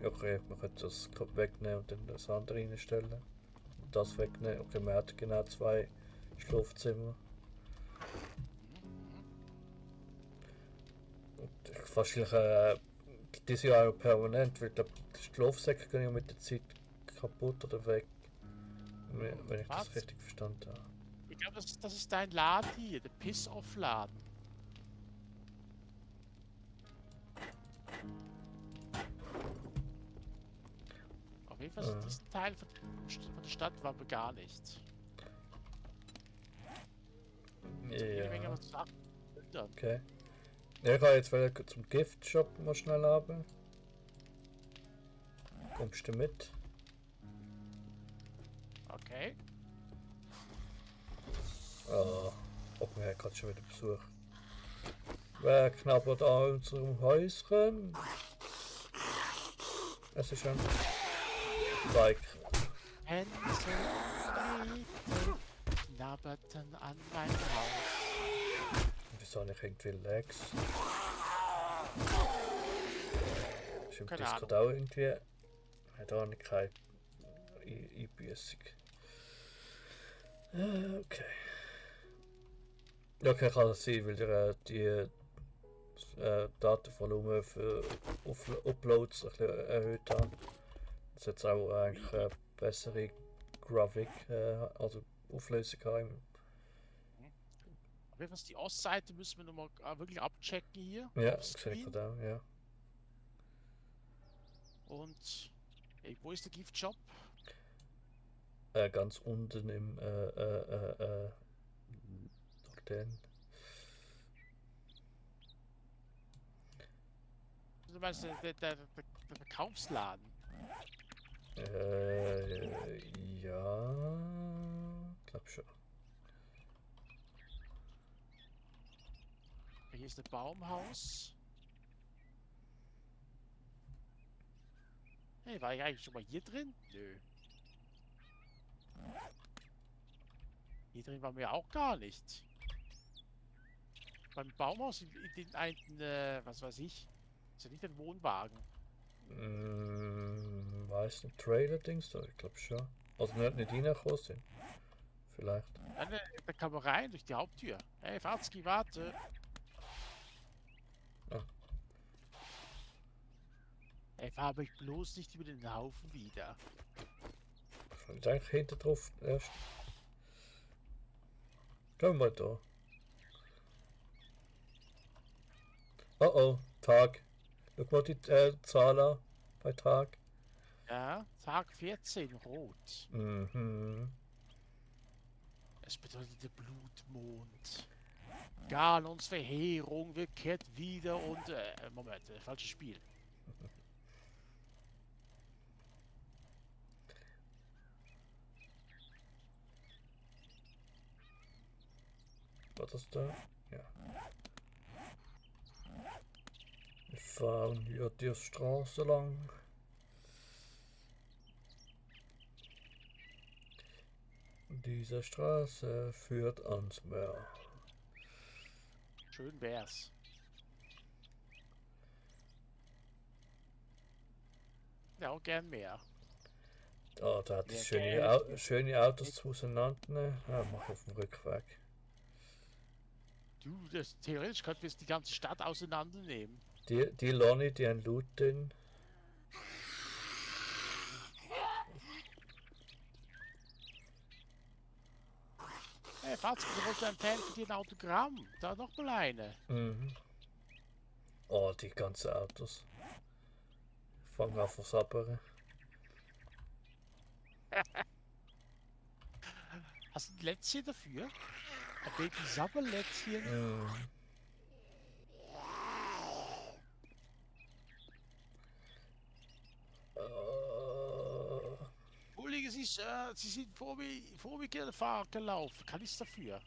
[SPEAKER 1] Okay, man könnte das wegnehmen und dann das andere reinstellen. Und das wegnehmen. Okay, man hat genau 2 Schlafzimmer. Und wahrscheinlich dieses Jahr auch permanent, weil die Schlafsäcke gehen ja mit der Zeit kaputt oder weg. Wenn ich das
[SPEAKER 2] Was?
[SPEAKER 1] richtig verstanden habe.
[SPEAKER 2] Ich glaube, das ist dein Laden hier, der Piss-Off-Laden. Auf jeden Fall, diesen Teil von der Stadt waren wir gar nicht. Jede Menge
[SPEAKER 1] Ja,
[SPEAKER 2] was zu sagen.
[SPEAKER 1] okay. Ja, ich kann jetzt wieder zum Giftshop mal schnell haben. Kommst du mit?
[SPEAKER 2] Okay.
[SPEAKER 1] Ah, ob wir haben gerade schon wieder Besuch. Wer knabbert an unserem Häuschen? Es ist ein Bike.
[SPEAKER 2] Hänsel und Gretel knabberten an mein Haus.
[SPEAKER 1] Wieso habe ich irgendwie Lags? Ist im
[SPEAKER 2] Keine
[SPEAKER 1] Discord
[SPEAKER 2] Ahnung.
[SPEAKER 1] auch irgendwie. Hat auch nicht keine Einbüßung. Okay. Ja, okay, kann das sein, weil ihr die Datenvolumen für Uploads ein bisschen erhöht haben. Das jetzt auch eigentlich bessere Graphic, also Auflösung haben.
[SPEAKER 2] Auf jeden Fall die Ostseite müssen wir nochmal wirklich abchecken hier.
[SPEAKER 1] Ja,
[SPEAKER 2] auf
[SPEAKER 1] das sehe ich
[SPEAKER 2] Screen.
[SPEAKER 1] gerade auch, ja.
[SPEAKER 2] Und ey, wo ist der Giftshop?
[SPEAKER 1] Ganz unten im den.
[SPEAKER 2] Du meinst der Verkaufsladen?
[SPEAKER 1] Ja, glaub schon.
[SPEAKER 2] Hier ist ein Baumhaus. Hey, war ich eigentlich schon mal hier drin? Nö. Hier drin waren wir auch gar nicht. Beim Baumhaus in den einen, was weiß ich. Ist ja nicht ein Wohnwagen.
[SPEAKER 1] Weiß nicht, Trailer-Dings da? Ich glaube schon. Also nicht reingekommen sind. Vielleicht.
[SPEAKER 2] Ja, ne, da kann man rein durch die Haupttür. Hey, Fatzki, warte.
[SPEAKER 1] Ah.
[SPEAKER 2] Ey, fahr mich bloß nicht über den Haufen wieder.
[SPEAKER 1] Ist eigentlich hinter drauf erst. Gehen wir mal da. Oh oh, Tag. Schau mal die Zahl an bei Tag.
[SPEAKER 2] Ja, Tag 14, rot.
[SPEAKER 1] Mhm.
[SPEAKER 2] Es bedeutet der Blutmond. Galons Verheerung kehrt wieder und... Moment, falsches Spiel.
[SPEAKER 1] War das da? Ja. Wir fahren hier die Straße lang. Diese Straße führt ans Meer.
[SPEAKER 2] Schön wär's. Ja, auch gern mehr.
[SPEAKER 1] Ah, da hat
[SPEAKER 2] Mehr
[SPEAKER 1] es
[SPEAKER 2] Geld.
[SPEAKER 1] schöne Autos auseinander. Ja, mach auf dem Rückweg.
[SPEAKER 2] Du, theoretisch könnten wir jetzt die ganze Stadt auseinandernehmen.
[SPEAKER 1] Die Lonnie, die ein Loot drin.
[SPEAKER 2] Hey, Fatzke, du wolltest ein Fan von dir ein Autogramm. Da noch mal eine.
[SPEAKER 1] Mhm. Oh, die ganzen Autos. Fangen an zu sabbern.
[SPEAKER 2] Hast du ein Lätzchen dafür? Ein Baby-Sabberlätzchen?
[SPEAKER 1] Mhm.
[SPEAKER 2] Kollege, Sie sind vor mir gelaufen. Kann ich's dafür?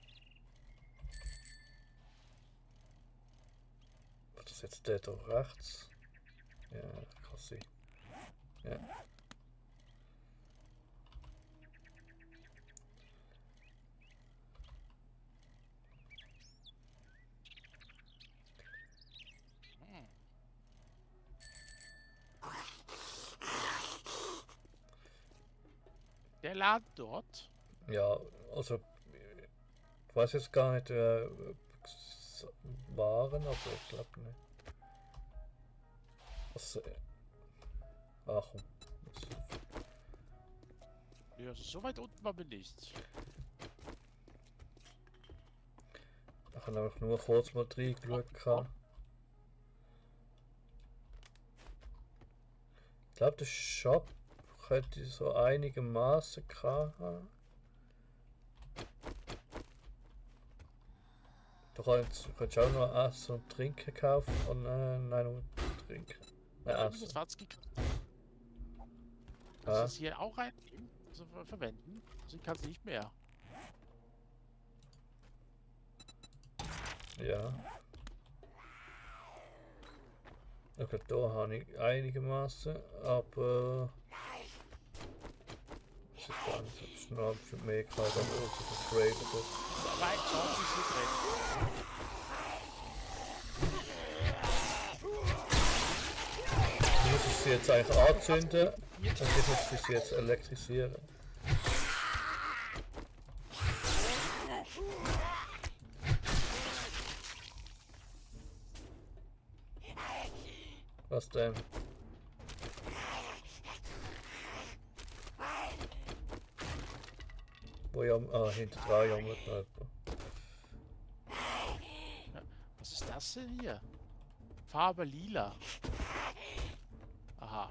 [SPEAKER 1] War das jetzt der da rechts? Ja, kann sein. Ja.
[SPEAKER 2] Der Laden dort.
[SPEAKER 1] Ja, also ich weiß jetzt gar nicht, waren, aber ich glaube nicht. Was, ach,
[SPEAKER 2] Ja, also so weit unten war wir nicht.
[SPEAKER 1] ich habe nämlich nur kurz mal reingeschaut. Ich glaube, der Shop könnte so einigermaßen haben. Du könntest auch noch Essen und Trinken kaufen. Oh nein, nur Trinken. Nein,
[SPEAKER 2] Das
[SPEAKER 1] Essen.
[SPEAKER 2] Watzki kannst du
[SPEAKER 1] Ja.
[SPEAKER 2] das hier auch reinnehmen, also verwenden. Also ich kann es nicht mehr.
[SPEAKER 1] Ja. Okay, da habe ich einigermaßen, aber. Ich weiß gar nicht, ob es noch ein bisschen mehr kann, aber also das Trade.
[SPEAKER 2] Aber ein Chance ist hier drin.
[SPEAKER 1] Ich muss sie jetzt eigentlich anzünden und ich muss sie jetzt elektrisieren. Was denn? Wo ja, hinter dran jammert noch jemand.
[SPEAKER 2] Was ist das denn hier? Farbe lila. Aha.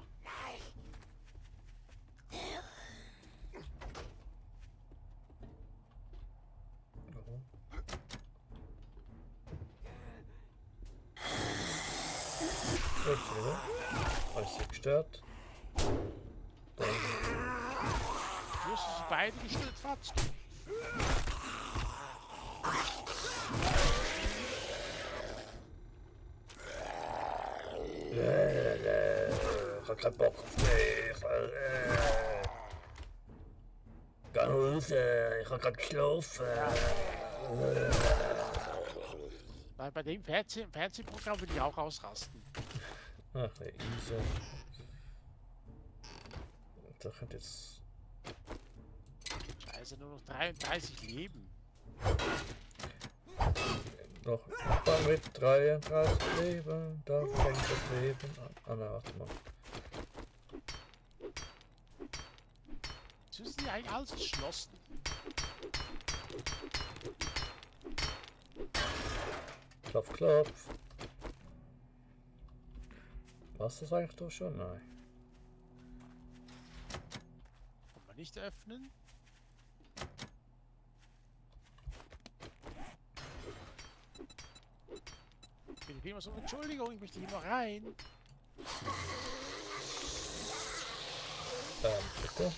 [SPEAKER 1] Gut, wieder. Alles gestört. Dann
[SPEAKER 2] Du hast sie beide gestellt, Watzki.
[SPEAKER 1] ich hab keinen Bock auf dich. Geh raus, ich hab grad geschlafen.
[SPEAKER 2] Weil bei dem Fernsehprogramm würde ich auch ausrasten.
[SPEAKER 1] Ach, ne, easy. Da könnte jetzt.
[SPEAKER 2] Scheiße, nur noch 33 Leben.
[SPEAKER 1] Noch mit 33 Leben, da fängt das Leben an. Ah, na, warte mal.
[SPEAKER 2] Jetzt müssen die eigentlich alles geschlossen.
[SPEAKER 1] Klopf, klopf. Was das eigentlich doch schon? Nein.
[SPEAKER 2] Kann man nicht öffnen. Ich bin immer so, Entschuldigung, ich möchte hier mal rein.
[SPEAKER 1] Bitte?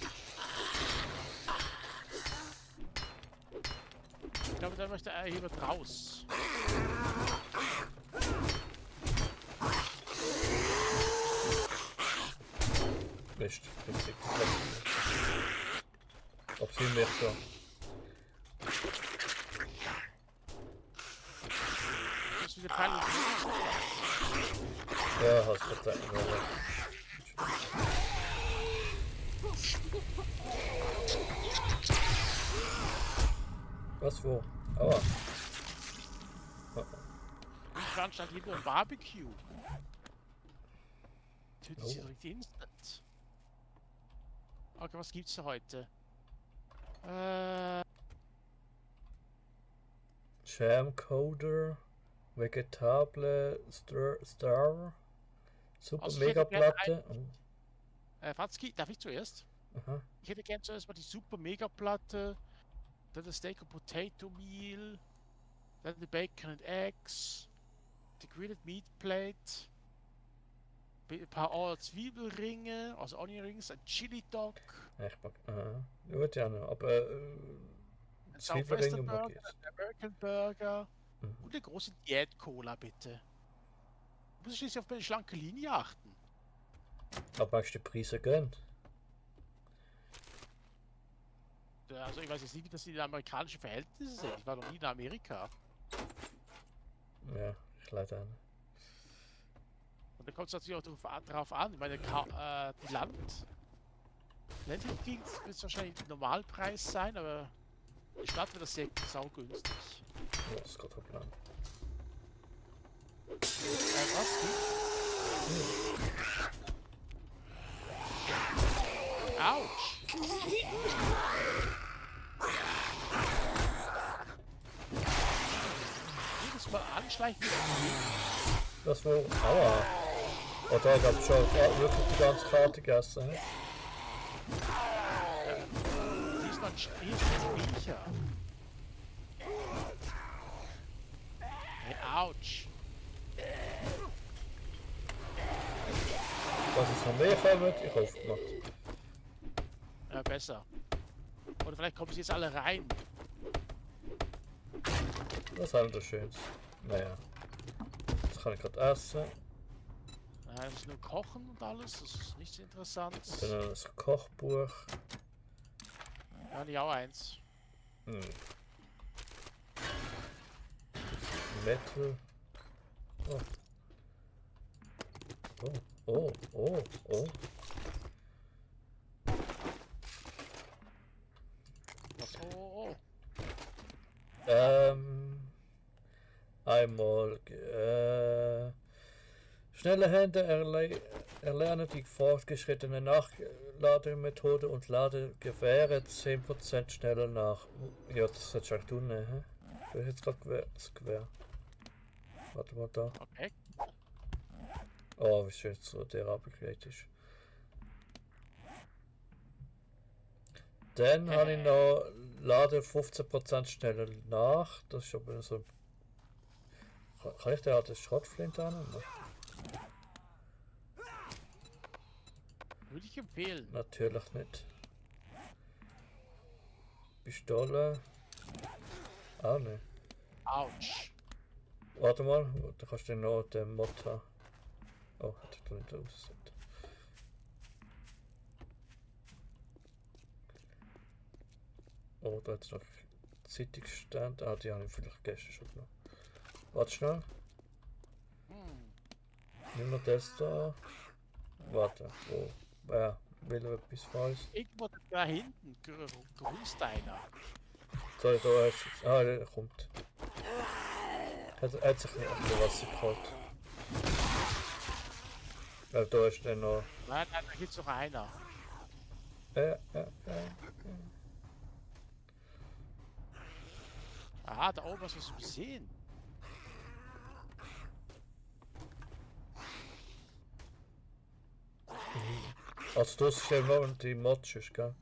[SPEAKER 2] Ich glaube, da möchte er hier mit raus.
[SPEAKER 1] Mist, jetzt liegt die Plätze. Ob sie mich da.
[SPEAKER 2] Das ist wieder peinlich.
[SPEAKER 1] Ja, hast du gedacht. Was wo? Aua.
[SPEAKER 2] Ich veranstalte hier nur ein Barbecue. Tötet sie
[SPEAKER 1] Oh.
[SPEAKER 2] direkt instant. Okay, was gibt's da heute?
[SPEAKER 1] Jamcoder, Vegetable Star, Super
[SPEAKER 2] Also ich hätte gerne
[SPEAKER 1] Megaplatte.
[SPEAKER 2] Watzki, darf ich zuerst?
[SPEAKER 1] Aha.
[SPEAKER 2] Ich hätte gern zuerst mal die Super Mega Platte, dann das Steak and Potato Meal, dann die Bacon and Eggs, die Grilled Meat Plate, ein paar Zwiebelringe, also Onion Rings, ein Chili Dog,
[SPEAKER 1] Ich mag. Aha. Gut, ja, noch, aber
[SPEAKER 2] ein
[SPEAKER 1] Zwiebelringe
[SPEAKER 2] Southwestern
[SPEAKER 1] mag
[SPEAKER 2] Burger,
[SPEAKER 1] ich jetzt.
[SPEAKER 2] ein American Burger
[SPEAKER 1] Mhm.
[SPEAKER 2] und eine große Diät Cola bitte. Du musst schließlich auf meine schlanke Linie achten.
[SPEAKER 1] Aber hast du die Preise gönnt?
[SPEAKER 2] Ja, also ich weiß jetzt nicht, wie das in den amerikanischen Verhältnissen sind. Ich war noch nie in Amerika.
[SPEAKER 1] Ja, ich leider nicht.
[SPEAKER 2] Und da kommt es natürlich auch drauf an. Ich meine, die Land. Ländlich wird es wahrscheinlich Normalpreis sein, aber die Stadt wird das sehr saugünstig.
[SPEAKER 1] Ja, das ist gerade der Plan.
[SPEAKER 2] Was? Autsch! Jedes Mal anschleichen.
[SPEAKER 1] Das war. Aua! Oh, da hab ich schon wirklich die ganze Karte gegessen. He?
[SPEAKER 2] Die ist noch ein Viecher. Hey, ouch!
[SPEAKER 1] Was ist noch mehr kommt, ich hoffe gemacht.
[SPEAKER 2] Ja, besser. Oder vielleicht kommen sie jetzt alle rein.
[SPEAKER 1] Das ist halt das Schönste. Naja. Das kann ich gerade essen.
[SPEAKER 2] Das ist nur Kochen und alles, das ist nichts Interessantes.
[SPEAKER 1] Dann noch das Kochbuch.
[SPEAKER 2] Ja, ich auch eins.
[SPEAKER 1] Hm. Metal. Oh. Oh, oh, oh, oh.
[SPEAKER 2] Was? Oh.
[SPEAKER 1] Einmal schnelle Hände erlernen die fortgeschrittene Nachlademethode und Ladegewehre 10% schneller nach. Ja, das hätte ich schon tun, ne? Ich will jetzt gerade das Gewehr. Warte mal da.
[SPEAKER 2] Okay.
[SPEAKER 1] Oh, wie schön so der abgeklebt ist. Dann habe ich noch Lade 15% schneller nach. Das ist aber so. Kann ich da das Schrottflinte annehmen?
[SPEAKER 2] Würde ich empfehlen.
[SPEAKER 1] Natürlich nicht. Pistole. Ah ne.
[SPEAKER 2] Autsch.
[SPEAKER 1] Warte mal, da kannst du noch den Mod haben. Oh, hat er nicht ausgesetzt. Oh, da hat es noch Zeitungsstand. Ah, die habe ich vielleicht gestern schon genommen. Warte schnell. Nimm noch das da. Warte, wo? Ja, will er etwas falsch?
[SPEAKER 2] Irgendwo da hinten grüßt einer.
[SPEAKER 1] Sorry, da ist es. Ah, der kommt. Hat sich nicht auf das Wasser geholt. Ja, da ist der noch.
[SPEAKER 2] Nein, da gibt's noch einer. Ah, da oben was wir sehen.
[SPEAKER 1] Also das ist ja noch die Mods, gell?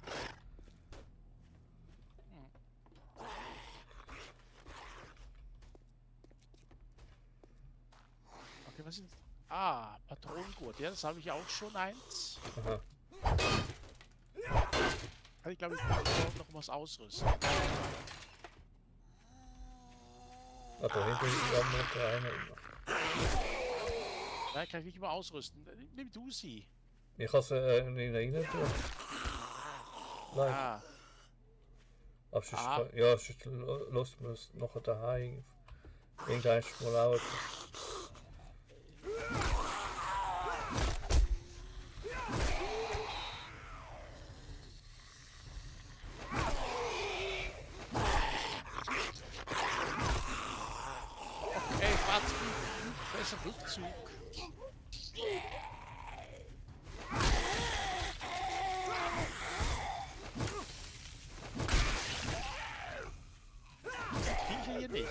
[SPEAKER 2] Okay, was sind... Ah, Patronengurt. Ja, das habe ich auch schon eins.
[SPEAKER 1] Aha.
[SPEAKER 2] Kann ich glaube ich noch was ausrüsten.
[SPEAKER 1] Ah, da hinten ist noch einer.
[SPEAKER 2] Nein, kann ich nicht mal ausrüsten. Nimm du sie.
[SPEAKER 1] Ich kann sie nicht rein tun. Nein.
[SPEAKER 2] Ah,
[SPEAKER 1] Aber sonst, ja, sonst lässt man es nachher daheim. Irgendwann ist mal auch etwas.
[SPEAKER 2] okay, Fahrzeug. Besser Rückzug. Viecher hier nicht.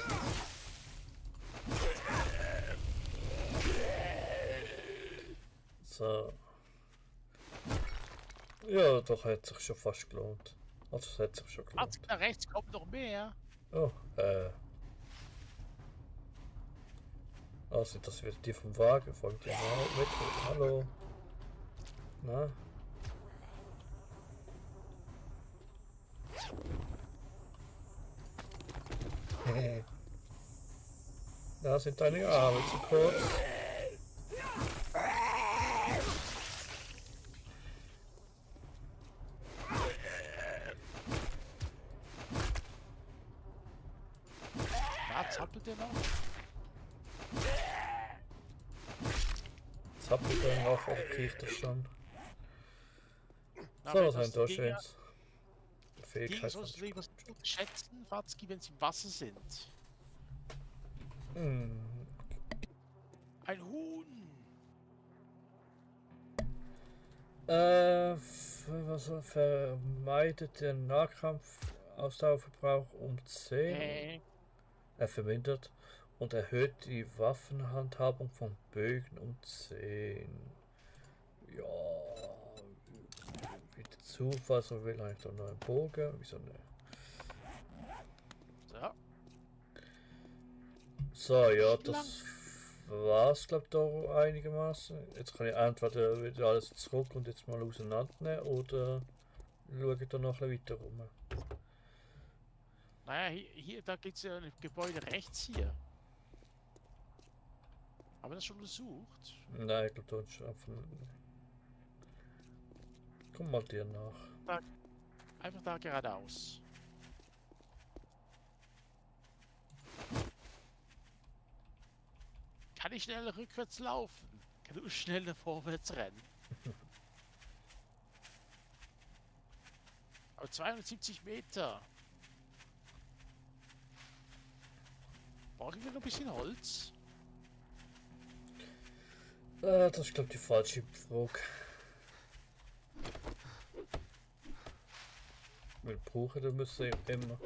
[SPEAKER 1] So. Ja, doch hat sich schon fast gelohnt. Also es hat sich schon gelohnt.
[SPEAKER 2] Fahrzeug da rechts kommt noch mehr.
[SPEAKER 1] Oh, also das wird die vom Wagen, folgt ja mit. Hallo. Na? Da sind deine Arme zu kurz.
[SPEAKER 2] Da zappelt der noch.
[SPEAKER 1] Zappelt er noch oder kriegt er schon? So, was haben wir da Schönes?
[SPEAKER 2] Die
[SPEAKER 1] Fähigkeit
[SPEAKER 2] sollst du lieber schätzen, Fatzki, wenn sie im Wasser sind.
[SPEAKER 1] Hm.
[SPEAKER 2] Ein Huhn!
[SPEAKER 1] Was vermeidet den Nahkampf-Ausdauerverbrauch um 10. Er vermindert und erhöht die Waffenhandhabung von Bögen um 10. Ja, wie der Zufall, so will eigentlich doch noch ein Bogen. Wieso nicht?
[SPEAKER 2] So.
[SPEAKER 1] So, ja, das war's, glaube ich, da einigermaßen. Jetzt kann ich entweder wieder alles zurück und jetzt mal auseinandernehmen oder schaue ich da noch ein bisschen weiter rum.
[SPEAKER 2] Naja, hier da geht es ja ein Gebäude rechts hier. Haben wir das schon untersucht?
[SPEAKER 1] Nein, ich glaube, da ist einfach. Komm mal dir nach.
[SPEAKER 2] Einfach da geradeaus. Kann ich schneller rückwärts laufen? Kann du schneller vorwärts rennen? Aber 270 Meter. Brauchen wir noch ein bisschen Holz?
[SPEAKER 1] Das ist, glaube ich, die falsche Frage. Wir brauchen das müssen immer.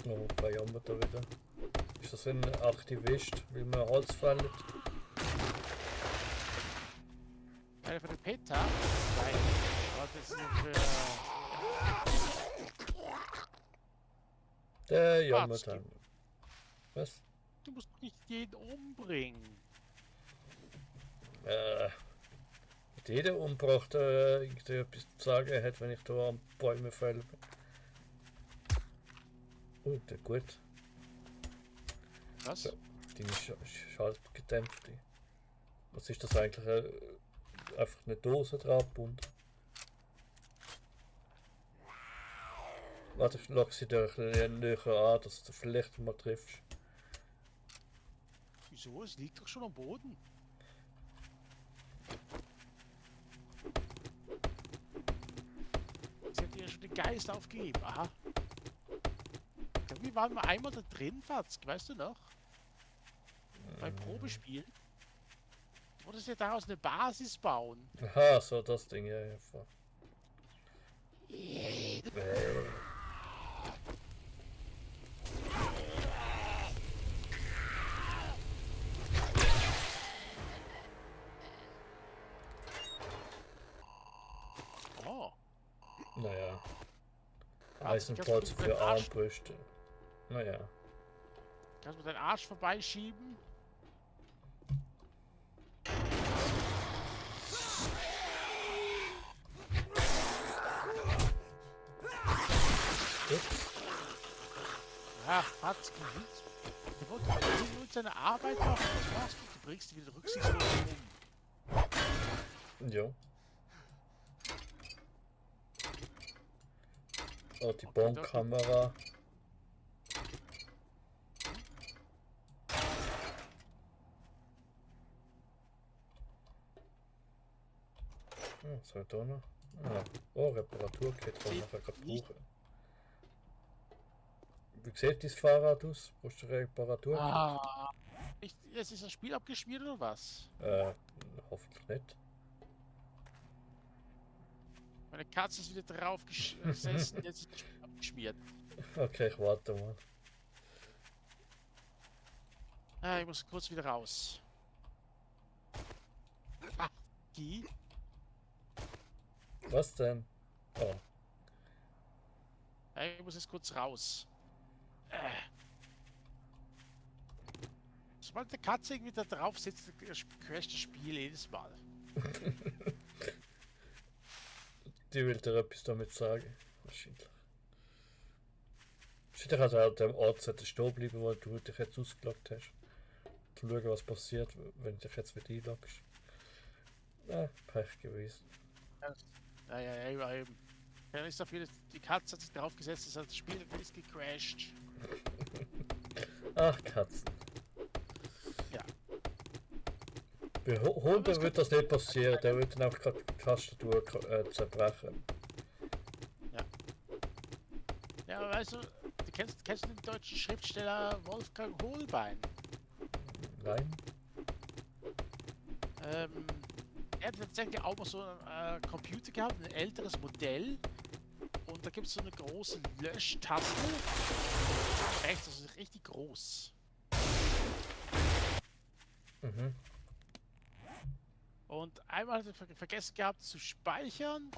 [SPEAKER 1] Oh, bei Jammer da wieder. Ist das ein Aktivist, will man Holz fällt?
[SPEAKER 2] Einer von den Peter? Nein. Aber das ist nur für...
[SPEAKER 1] Der jammert
[SPEAKER 2] Fatzki.
[SPEAKER 1] dann. Was?
[SPEAKER 2] Du musst doch nicht jeden umbringen.
[SPEAKER 1] Hat jeder umgebracht, irgendwie etwas zu sagen hat, wenn ich da am Bäume fälle. Oh, der gut.
[SPEAKER 2] Was?
[SPEAKER 1] Ja. Deine Schaltgedämpfte. Was ist das eigentlich? Einfach eine Dose dran gebunden. Warte, ich lag sie dir ein bisschen näher an, dass du vielleicht mal triffst.
[SPEAKER 2] Wieso? Es liegt doch schon am Boden. Sie hat ja schon den Geist aufgegeben. Aha. Wie waren wir einmal da drin, Fatzk? Weißt du noch? Beim Probespiel. Du wolltest ja daraus eine Basis bauen.
[SPEAKER 1] Aha, so das Ding, ja, ja. Voll.
[SPEAKER 2] Oh.
[SPEAKER 1] Naja.
[SPEAKER 2] Fatzk,
[SPEAKER 1] Eisenpolster für Armbrüste. Naja.
[SPEAKER 2] Kannst du deinen Arsch vorbeischieben?
[SPEAKER 1] Ups.
[SPEAKER 2] Ja, Fatzk, du wolltest nur seine Arbeit machen. Was machst du? Du bringst die wieder rücksichtslos um.
[SPEAKER 1] Ja. Oh, die Bonkamera. Was haben wir da noch? Ah, oh, Reparaturkit kann ich nachher gerade brauchen. Wie sieht dein Fahrrad aus? Brauchst du Reparaturkit?
[SPEAKER 2] Ah. Jetzt ist das Spiel abgeschmiert oder was?
[SPEAKER 1] Hoffentlich nicht.
[SPEAKER 2] Meine Katze ist wieder drauf gesessen, jetzt ist das Spiel abgeschmiert.
[SPEAKER 1] Okay, ich warte mal.
[SPEAKER 2] Ah, ich muss kurz wieder raus. Ah, die?
[SPEAKER 1] Was denn? Oh,
[SPEAKER 2] Ah, ich muss jetzt kurz raus. Sobald der Katze irgendwie da drauf sitzt, crasht das Spiel jedes Mal.
[SPEAKER 1] die will dir etwas damit sagen. Wahrscheinlich. Wahrscheinlich hat er an dem Ort stehen bleiben, wo du dich jetzt ausgeloggt hast. Zu schauen, was passiert, wenn du dich jetzt wieder einloggst. Pech gewesen.
[SPEAKER 2] Ja, eben. Dann ist dafür, die Katze hat sich drauf gesetzt, das Spiel ist gecrashed.
[SPEAKER 1] Ach, Katzen. Bei
[SPEAKER 2] Aber
[SPEAKER 1] Hunden
[SPEAKER 2] es
[SPEAKER 1] wird das nicht passieren, der wird dann einfach gerade die Tastatur zerbrechen.
[SPEAKER 2] Ja, aber weißt du, kennst du den deutschen Schriftsteller Wolfgang Holbein?
[SPEAKER 1] Nein?
[SPEAKER 2] Er hat tatsächlich auch mal so einen Computer gehabt, ein älteres Modell. Und da gibt es so eine große Löschtaste. Rechts, das ist richtig groß.
[SPEAKER 1] Mhm.
[SPEAKER 2] Und einmal hat er vergessen gehabt zu speichern.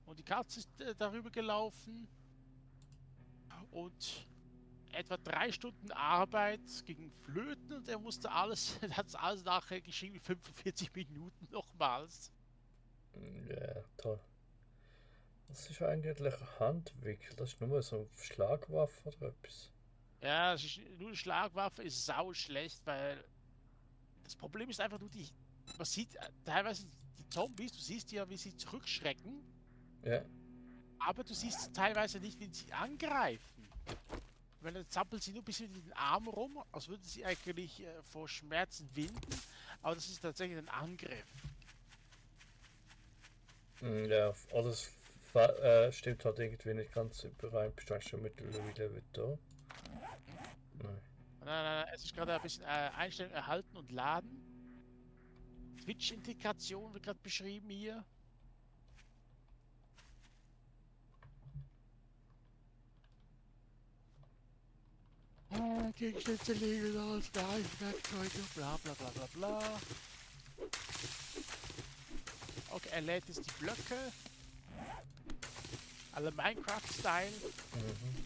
[SPEAKER 2] Und die Katze ist darüber gelaufen. Und etwa 3 Stunden Arbeit gegen Flöten und er musste alles, er hat alles nachher geschrieben, 45 Minuten nochmals.
[SPEAKER 1] Ja, toll. Das ist eigentlich Handwickel, das ist nur so eine Schlagwaffe oder etwas.
[SPEAKER 2] Ja, es ist, nur eine Schlagwaffe ist sau schlecht, weil das Problem ist einfach nur man sieht teilweise die Zombies, du siehst ja, wie sie zurückschrecken,
[SPEAKER 1] Ja.
[SPEAKER 2] aber du siehst teilweise nicht, wie sie angreifen. Weil dann zappeln sie nur ein bisschen in den Arm rum, als würden sie eigentlich vor Schmerzen winden, aber das ist tatsächlich ein Angriff.
[SPEAKER 1] Ja, alles stimmt halt irgendwie nicht ganz überein. Bist du eigentlich schon mittlerweile wieder da? Nein.
[SPEAKER 2] Nein, es ist gerade ein bisschen Einstellung erhalten und laden. Twitch-Integration wird gerade beschrieben hier. Gegenstände legen aus, Werkzeuge, bla bla bla bla bla. Okay, er lädt jetzt die Blöcke. Alle Minecraft-Style.
[SPEAKER 1] Mhm.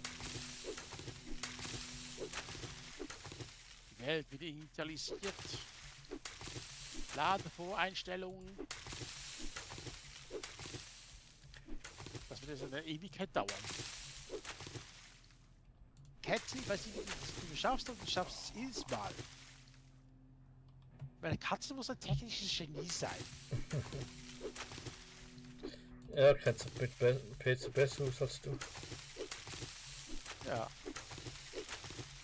[SPEAKER 2] Die Welt wird initialisiert. Ladevoreinstellungen. Das wird jetzt eine Ewigkeit dauern. Katze, ich weiß nicht, wie du schaffst, aber du schaffst es jedes Mal. Meine Katze muss ein technisches Genie sein.
[SPEAKER 1] Er kennt sich mit PC besser aus als du.
[SPEAKER 2] Ja.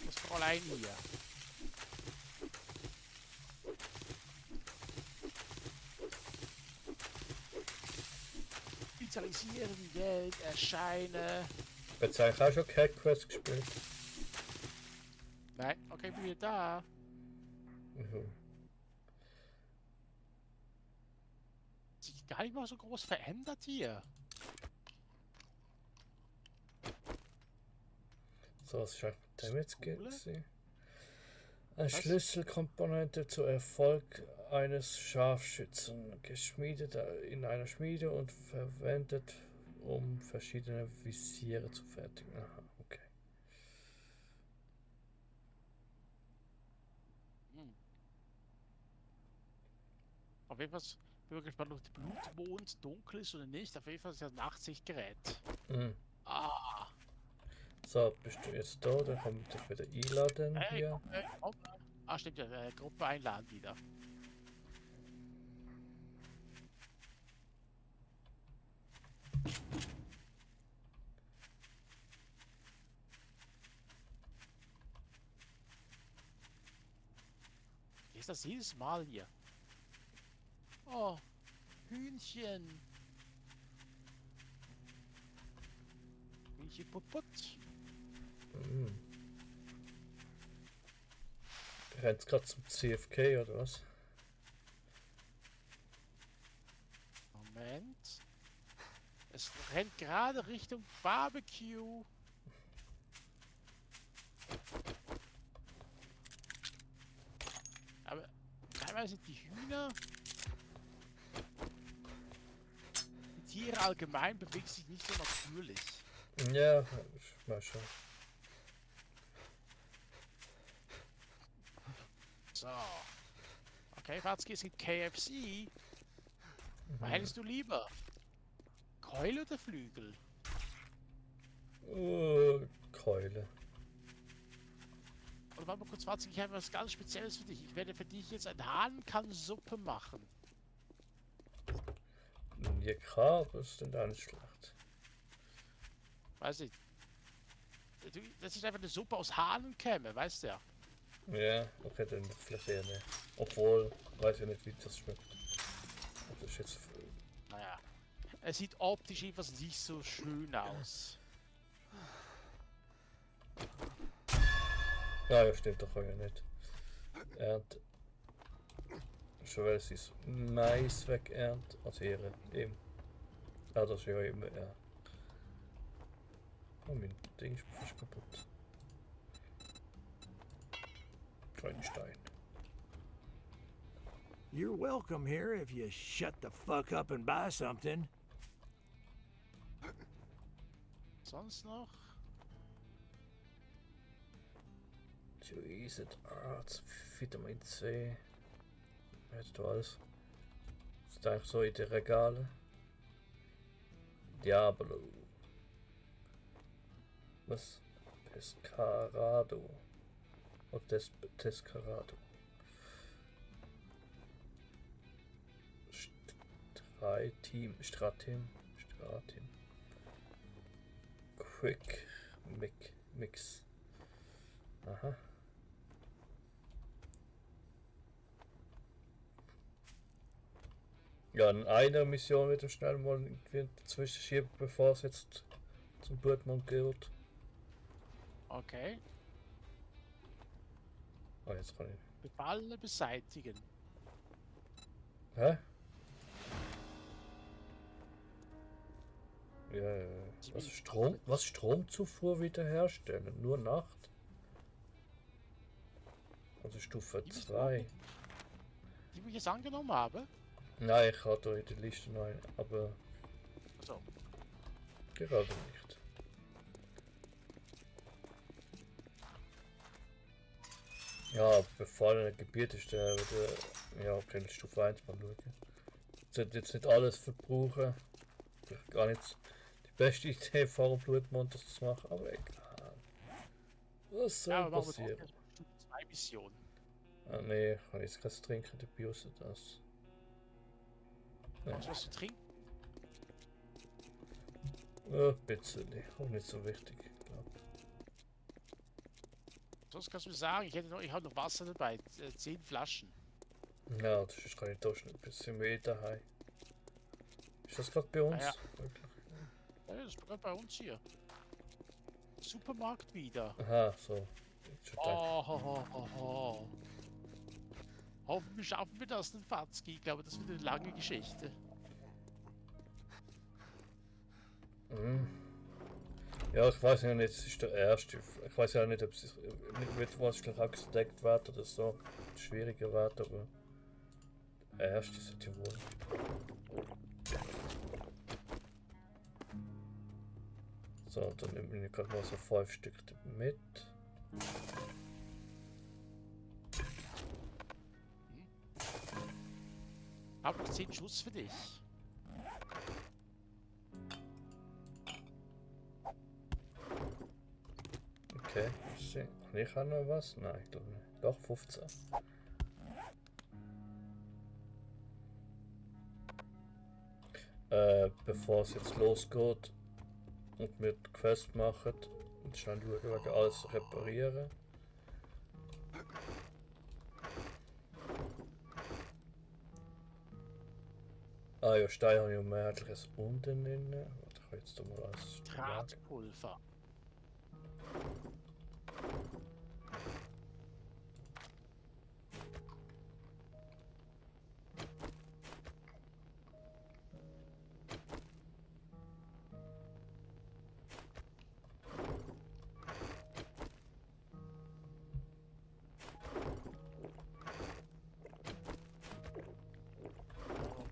[SPEAKER 2] Das Fräulein hier. Initialisieren, Welt, erscheine.
[SPEAKER 1] Jetzt eigentlich auch schon Cat Quest gespielt.
[SPEAKER 2] Nein, okay, bin wieder da.
[SPEAKER 1] Mhm.
[SPEAKER 2] Sich gar nicht mal so groß verändert hier.
[SPEAKER 1] So, was ist eigentlich mit dem jetzt
[SPEAKER 2] Coole?
[SPEAKER 1] gewesen? Eine
[SPEAKER 2] Was?
[SPEAKER 1] Schlüsselkomponente zur Erfolg eines Scharfschützen, geschmiedet in einer Schmiede und verwendet, um verschiedene Visiere zu fertigen. Aha, okay.
[SPEAKER 2] Auf jeden Fall bin ich gespannt, ob der Blutmond dunkel ist oder nicht. Auf jeden Fall ist das ein Nachtsichtgerät.
[SPEAKER 1] Mhm.
[SPEAKER 2] Ah,
[SPEAKER 1] So, bist du jetzt da? Dann kann man dich wieder einladen
[SPEAKER 2] hey,
[SPEAKER 1] hier.
[SPEAKER 2] komm. Ah, stimmt ja, Gruppe einladen wieder. Ist das jedes Mal hier? Oh, Hühnchen. Hühnchen put put.
[SPEAKER 1] Mhm. Rennt gerade zum CFK oder was?
[SPEAKER 2] Moment. Es rennt gerade Richtung Barbecue. Aber teilweise die Hühner, die Tiere allgemein bewegen sich nicht so natürlich.
[SPEAKER 1] Ja, mal schon.
[SPEAKER 2] So. Okay, Watzki, es gibt KFC. Was hättest du lieber? Keule oder Flügel?
[SPEAKER 1] Keule.
[SPEAKER 2] Oder warte mal kurz, Watzki, ich habe was ganz Spezielles für dich. Ich werde für dich jetzt eine Hahnenkamm-Suppe machen.
[SPEAKER 1] Ja, klar, aber ist denn auch nicht schlecht.
[SPEAKER 2] Weiß nicht. Das ist einfach eine Suppe aus Hahnenkämme, weißt du ja.
[SPEAKER 1] Ja, okay, dann vielleicht eher nicht. Obwohl, weiß ja nicht, wie das schmeckt. Das ist jetzt.
[SPEAKER 2] Naja. Es sieht optisch etwas nicht so schön aus.
[SPEAKER 1] Ja, stimmt, doch ja nicht. Ernte. Schon weil sie das Mais wegerntet. Also ihre, eben. Ja, das ist ja immer, ja. Oh, mein Ding ist fast kaputt. Kleinen Stein.
[SPEAKER 4] You're welcome here if you shut the fuck up and buy something.
[SPEAKER 2] Sonst noch?
[SPEAKER 1] Juiced Arts, Vitamin C. Hättest du alles? Das ist eigentlich so in den Regalen. Diablo. Was? Pescarado. Oder Descarado. Stratim. Quick Mix. Aha. Ja, in einer Mission wird er schnell mal irgendwie dazwischen schieben, bevor es jetzt zum Blutmond geht.
[SPEAKER 2] Okay.
[SPEAKER 1] Ah, jetzt kann ich.
[SPEAKER 2] Befalle beseitigen.
[SPEAKER 1] Hä? Ja, was Stromzufuhr wiederherstellen? Nur Nacht? Also Stufe 2.
[SPEAKER 2] Die, wo ich jetzt angenommen habe?
[SPEAKER 1] Nein, ich hatte da in der Liste nein, aber
[SPEAKER 2] So.
[SPEAKER 1] gerade nicht. Ja, befallene Gebiet ist der wieder. Ja, okay, Stufe 1 mal schauen. Ich sollte jetzt nicht alles verbrauchen. Vielleicht gar nicht die beste Idee, vor dem Blutmond das zu machen, aber egal. Was soll
[SPEAKER 2] Ja, aber machen wir
[SPEAKER 1] passieren?
[SPEAKER 2] trotzdem 2 Missionen.
[SPEAKER 1] Ah ne, ich kann jetzt kein Trinken dabei außer das.
[SPEAKER 2] Was zu trinken?
[SPEAKER 1] Ein bisschen, auch nicht so wichtig, glaube
[SPEAKER 2] Sonst kannst du mir sagen, ich habe noch Wasser dabei. 10 Flaschen.
[SPEAKER 1] ich. Ja, das ist kann ich da schon ein bisschen mehr daheim. Ist das gerade bei uns?
[SPEAKER 2] Ah, ja.
[SPEAKER 1] Wirklich?
[SPEAKER 2] Ja, das ist gerade bei uns hier. Supermarkt wieder.
[SPEAKER 1] Aha, so. Jetzt schon gedacht.
[SPEAKER 2] Oh, ho, ho, ho, ho. Hoffentlich schaffen wir das, den Fatzki. Ich glaube, das wird eine lange Geschichte.
[SPEAKER 1] Mhm. Ja, ich weiß ja nicht, es ist der erste. Ich weiß ja nicht, ob es wird wahrscheinlich auch gesteckt wird oder so. Schwieriger wird, aber der erste sollte ja wohl. So, dann nehme ich gerade mal so 5 Stück mit.
[SPEAKER 2] Hab noch 10 Schuss für dich.
[SPEAKER 1] Okay, ich habe noch was? Nein, ich glaube nicht. Doch, 15. Bevor es jetzt losgeht und wir die Quest machen und schnell schauen, wegen alles reparieren. Ah ja, Stein habe ich ja mehrheitliches unten drin. Warte, ich kann jetzt da mal alles schlagen.
[SPEAKER 2] Drahtpulver.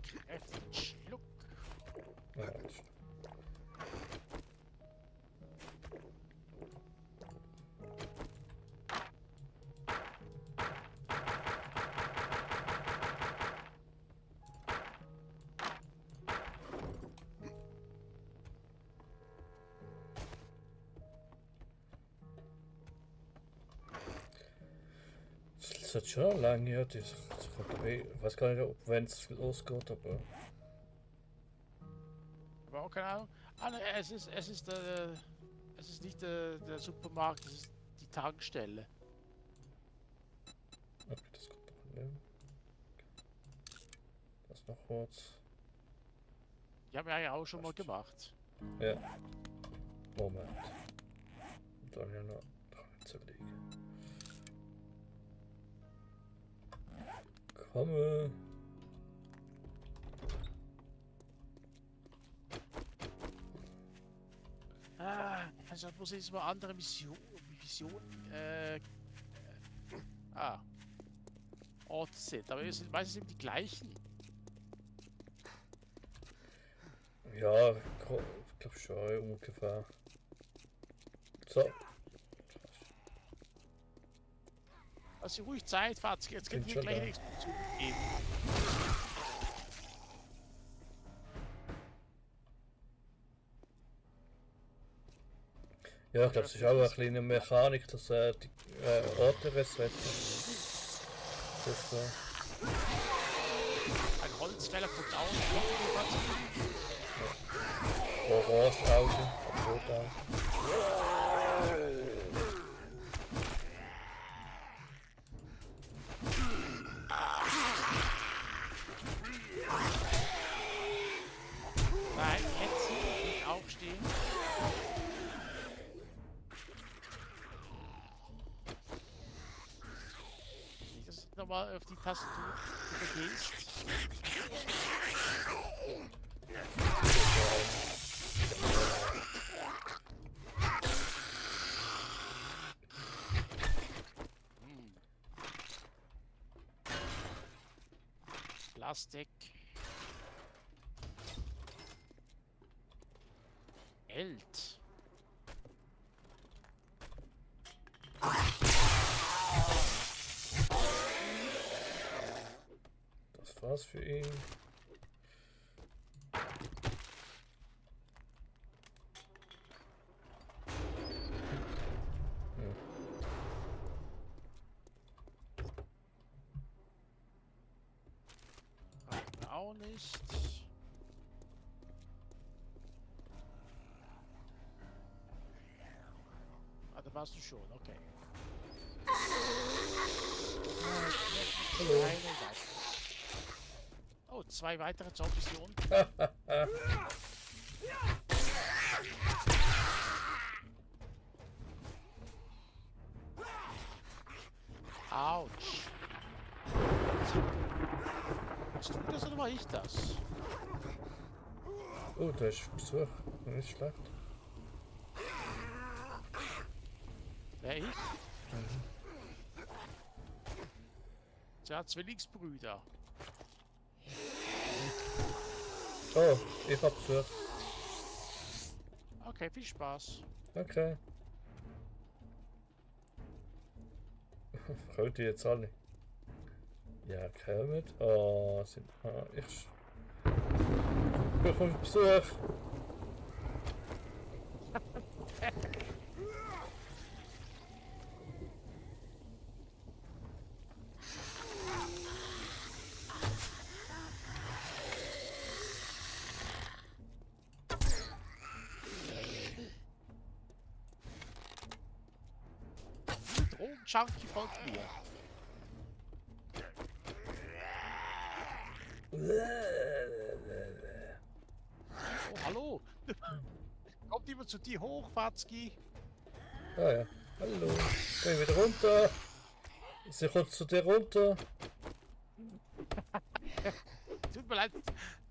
[SPEAKER 2] Kräftigen Schluck.
[SPEAKER 1] Ja, das ist- Das hat schon lange, ja, das kommt dabei. Ich weiß gar nicht, ob wenn es losgeht, aber.
[SPEAKER 2] Aber auch keine Ahnung. Ah, ne, es ist nicht der Supermarkt, es ist die Tankstelle.
[SPEAKER 1] Okay, das kommt noch hin. Das noch kurz.
[SPEAKER 2] Die haben wir ja auch schon mal gemacht.
[SPEAKER 1] Ja. Moment. Und dann hier noch dran zu legen. Komme.
[SPEAKER 2] Also muss ich jetzt mal andere Missionen, Orte sind, aber es sind meistens eben die gleichen.
[SPEAKER 1] Ja, ich glaube schon ungefähr. So.
[SPEAKER 2] Also ruhig Zeit, Fatz, jetzt könnt ihr
[SPEAKER 1] Bin
[SPEAKER 2] gleich
[SPEAKER 1] schon
[SPEAKER 2] eine Explosion geben.
[SPEAKER 1] Ja, ich glaube, es ist auch eine kleine Mechanik, dass die Orte resetten. Das so.
[SPEAKER 2] Ein Holzfäller kommt auch.
[SPEAKER 1] Orange Augen, rot Augen.
[SPEAKER 2] Nein, Hetzi wird auch stehen. Nicht, dass du nochmal auf die Tastatur übergehst. Plastik. Geld.
[SPEAKER 1] Das war's für ihn.
[SPEAKER 2] Auch nicht. Ah, da warst du schon, okay.
[SPEAKER 1] Hallo.
[SPEAKER 2] Oh, 2 weitere Zombie-Missionen. Autsch. Bist du das oder war ich das?
[SPEAKER 1] Oh, da ist Besuch. Nicht schlecht.
[SPEAKER 2] Wer ich? Tja, Zwillingsbrüder.
[SPEAKER 1] Oh, ich hab Besuch.
[SPEAKER 2] Okay, viel Spaß.
[SPEAKER 1] Okay. Freut ihr jetzt alle? Ja, kommt. Oh, sind. Ich bekomme Besuch.
[SPEAKER 2] Drogen-Junkie folgt mir. Oh, hallo. Kommt jemand zu dir hoch, Fatzki?
[SPEAKER 1] Ah ja. Hallo. Geh wieder runter. Sie kommt zu dir runter.
[SPEAKER 2] Tut mir leid,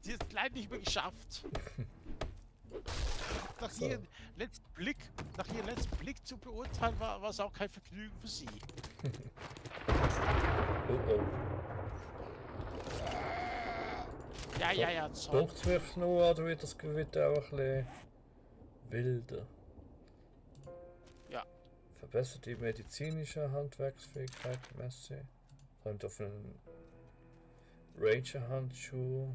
[SPEAKER 2] die ist leider nicht mehr geschafft. Nach ihrem letzten Blick zu beurteilen, war es auch kein Vergnügen für sie.
[SPEAKER 1] Oh oh.
[SPEAKER 2] Ja, so.
[SPEAKER 1] Braucht mich noch, oder wird das Gewitter auch ein bisschen wilder?
[SPEAKER 2] Ja.
[SPEAKER 1] Verbessert die medizinische Handwerksfähigkeit Messe. Kommt auf einen Ranger-Handschuh.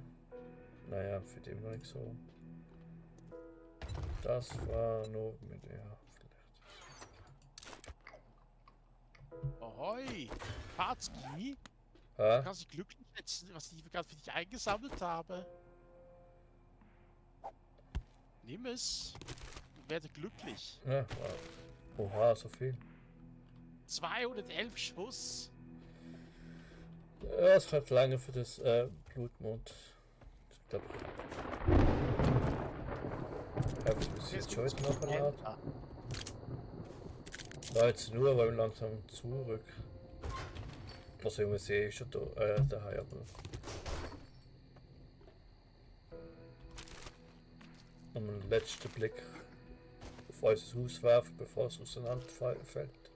[SPEAKER 1] Naja, für den noch nicht so. Das war nur mit ja, vielleicht.
[SPEAKER 2] Ahoi, Fatzki.
[SPEAKER 1] Ah,
[SPEAKER 2] Du kannst dich glücklich schätzen, was ich gerade für dich eingesammelt habe. Nimm es und werde glücklich.
[SPEAKER 1] ja, wow. Oha, so viel.
[SPEAKER 2] 211 Schuss.
[SPEAKER 1] Ja, es hat lange für das Blutmond. Ich glaube. Ich muss jetzt schon wieder nachladen. 13 Uhr, weil wir langsam zurück. Also ich muss eh schon da, daheim, aber. Einen letzten Blick auf unser Haus werfen, bevor es auseinanderfällt.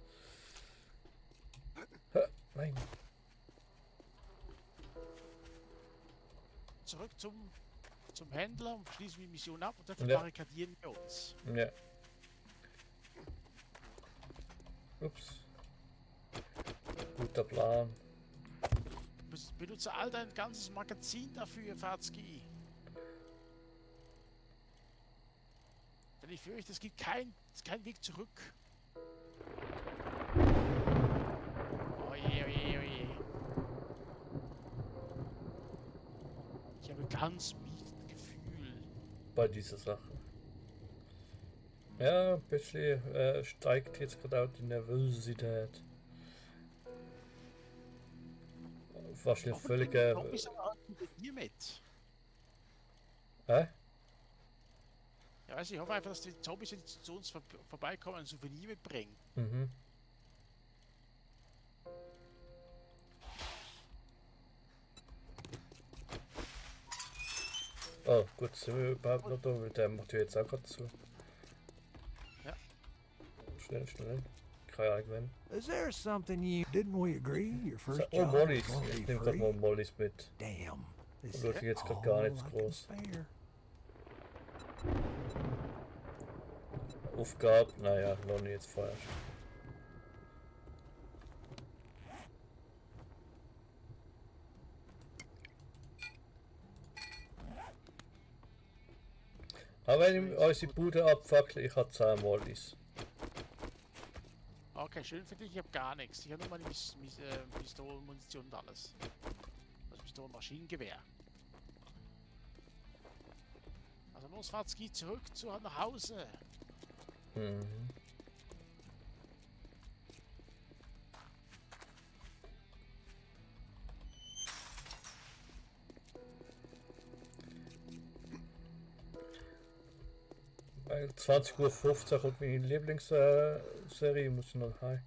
[SPEAKER 1] Nein.
[SPEAKER 2] Zurück zum Händler und schließen wir die Mission ab und dann
[SPEAKER 1] Ja.
[SPEAKER 2] verbarrikadieren wir uns.
[SPEAKER 1] Ja. Ups. Guter Plan.
[SPEAKER 2] Benutze all dein ganzes Magazin dafür, Fatzki. Denn ich fürchte, es gibt kein Weg zurück. Oje, oje, oje. Ich habe ganz mieses Gefühl.
[SPEAKER 1] Bei dieser Sache. Ja, ein bisschen steigt jetzt gerade auch die Nervosität. Wahrscheinlich völlig.
[SPEAKER 2] Zombies aber mit dir mit.
[SPEAKER 1] Hä?
[SPEAKER 2] Ja, weiß ich hoffe einfach, dass die Zombies, wenn die zu uns vorbeikommen, ein Souvenir mitbringen.
[SPEAKER 1] Mhm. Oh, gut, sind wir überhaupt noch da, weil der macht ja jetzt auch gerade zu.
[SPEAKER 2] Ja.
[SPEAKER 1] Schnell, schnell. Keine Ahnung, wenn.
[SPEAKER 4] Is there something you... Didn't we agree your
[SPEAKER 1] So,
[SPEAKER 4] first
[SPEAKER 1] oh,
[SPEAKER 4] job
[SPEAKER 1] Mollys.
[SPEAKER 4] was gonna
[SPEAKER 1] Ich
[SPEAKER 4] be
[SPEAKER 1] nehme gerade mal
[SPEAKER 4] free?
[SPEAKER 1] Mollys mit.
[SPEAKER 4] Damn. This
[SPEAKER 1] Oder
[SPEAKER 4] is
[SPEAKER 1] jetzt gerade
[SPEAKER 4] all
[SPEAKER 1] gar nicht
[SPEAKER 4] I can
[SPEAKER 1] groß.
[SPEAKER 4] spare.
[SPEAKER 1] Aufgabe, naja, noch nicht jetzt vorher. Aber wenn ich unsere Bude abfackle, ich habe 10 Mollys.
[SPEAKER 2] Okay, schön für dich, ich habe gar nichts. Ich habe nur meine Pistolen, Munition und alles. Also Pistolen, Maschinengewehr. Also los, Fatzki, zurück nach Hause.
[SPEAKER 1] Mhm. Weil 20:15 Uhr kommt meine Lieblingsserie, muss ich noch heim.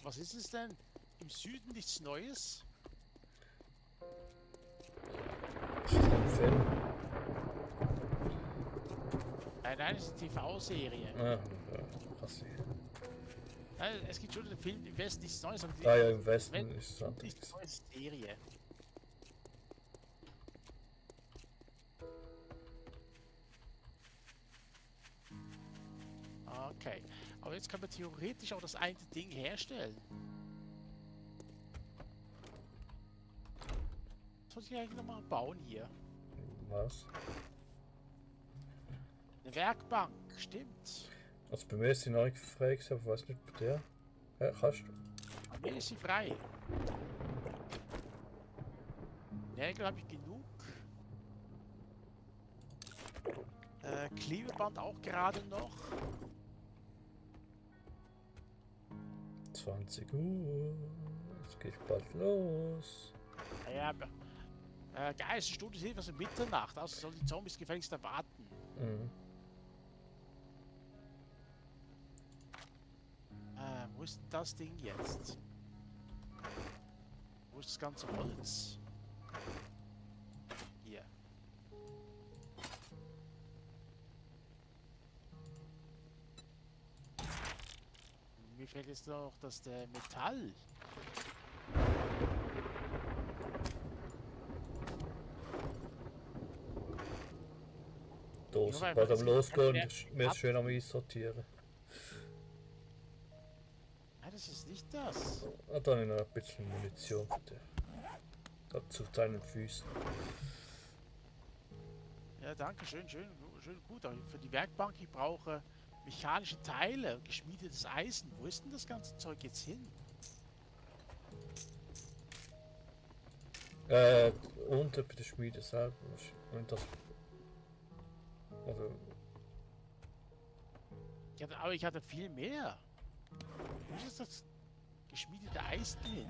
[SPEAKER 2] Was ist es denn? Im Süden nichts Neues?
[SPEAKER 1] Ist das ein Film?
[SPEAKER 2] Nein, es ist eine TV-Serie.
[SPEAKER 1] Ah, ja, krass.
[SPEAKER 2] Nein, es gibt schon den Film im Westen nichts Neues. Aber
[SPEAKER 1] Ah ja, im Westen ist es anders.
[SPEAKER 2] nichts Neues Serie. Okay, aber jetzt kann man theoretisch auch das eine Ding herstellen. Was soll ich eigentlich nochmal bauen hier?
[SPEAKER 1] Was?
[SPEAKER 2] Eine Werkbank, stimmt.
[SPEAKER 1] Also bei mir ist sie noch nicht frei gewesen, aber ich weiß nicht bei dir. Ja, kannst du?
[SPEAKER 2] Bei mir ist sie frei. Nägel habe ich genug. Klebeband auch gerade noch.
[SPEAKER 1] 20 Uhr. Es geht bald los.
[SPEAKER 2] Ja, Geistesstunde ist etwas um Mitternacht, also sollen die Zombies gefälligst erwarten.
[SPEAKER 1] Mhm.
[SPEAKER 2] Wo ist denn das Ding jetzt? Wo ist das ganze Holz? Hier. Mir fehlt jetzt noch das Metall.
[SPEAKER 1] Da
[SPEAKER 2] Ja,
[SPEAKER 1] ist
[SPEAKER 2] weil
[SPEAKER 1] bald
[SPEAKER 2] das
[SPEAKER 1] am
[SPEAKER 2] geht
[SPEAKER 1] Losgehen
[SPEAKER 2] mehr-
[SPEAKER 1] und wir schön am Einsortieren.
[SPEAKER 2] Nein, das ist nicht das.
[SPEAKER 1] Und dann habe ich noch ein bisschen Munition für dich. Da zu deinen Füßen.
[SPEAKER 2] Ja, danke, schön gut. Aber für die Werkbank, ich brauche mechanische Teile, geschmiedetes Eisen. Wo ist denn das ganze Zeug jetzt hin?
[SPEAKER 1] Unten bei der Schmiede selber. Und das. Also,
[SPEAKER 2] Aber ich hatte viel mehr. Wo ist das geschmiedete Eisen hin?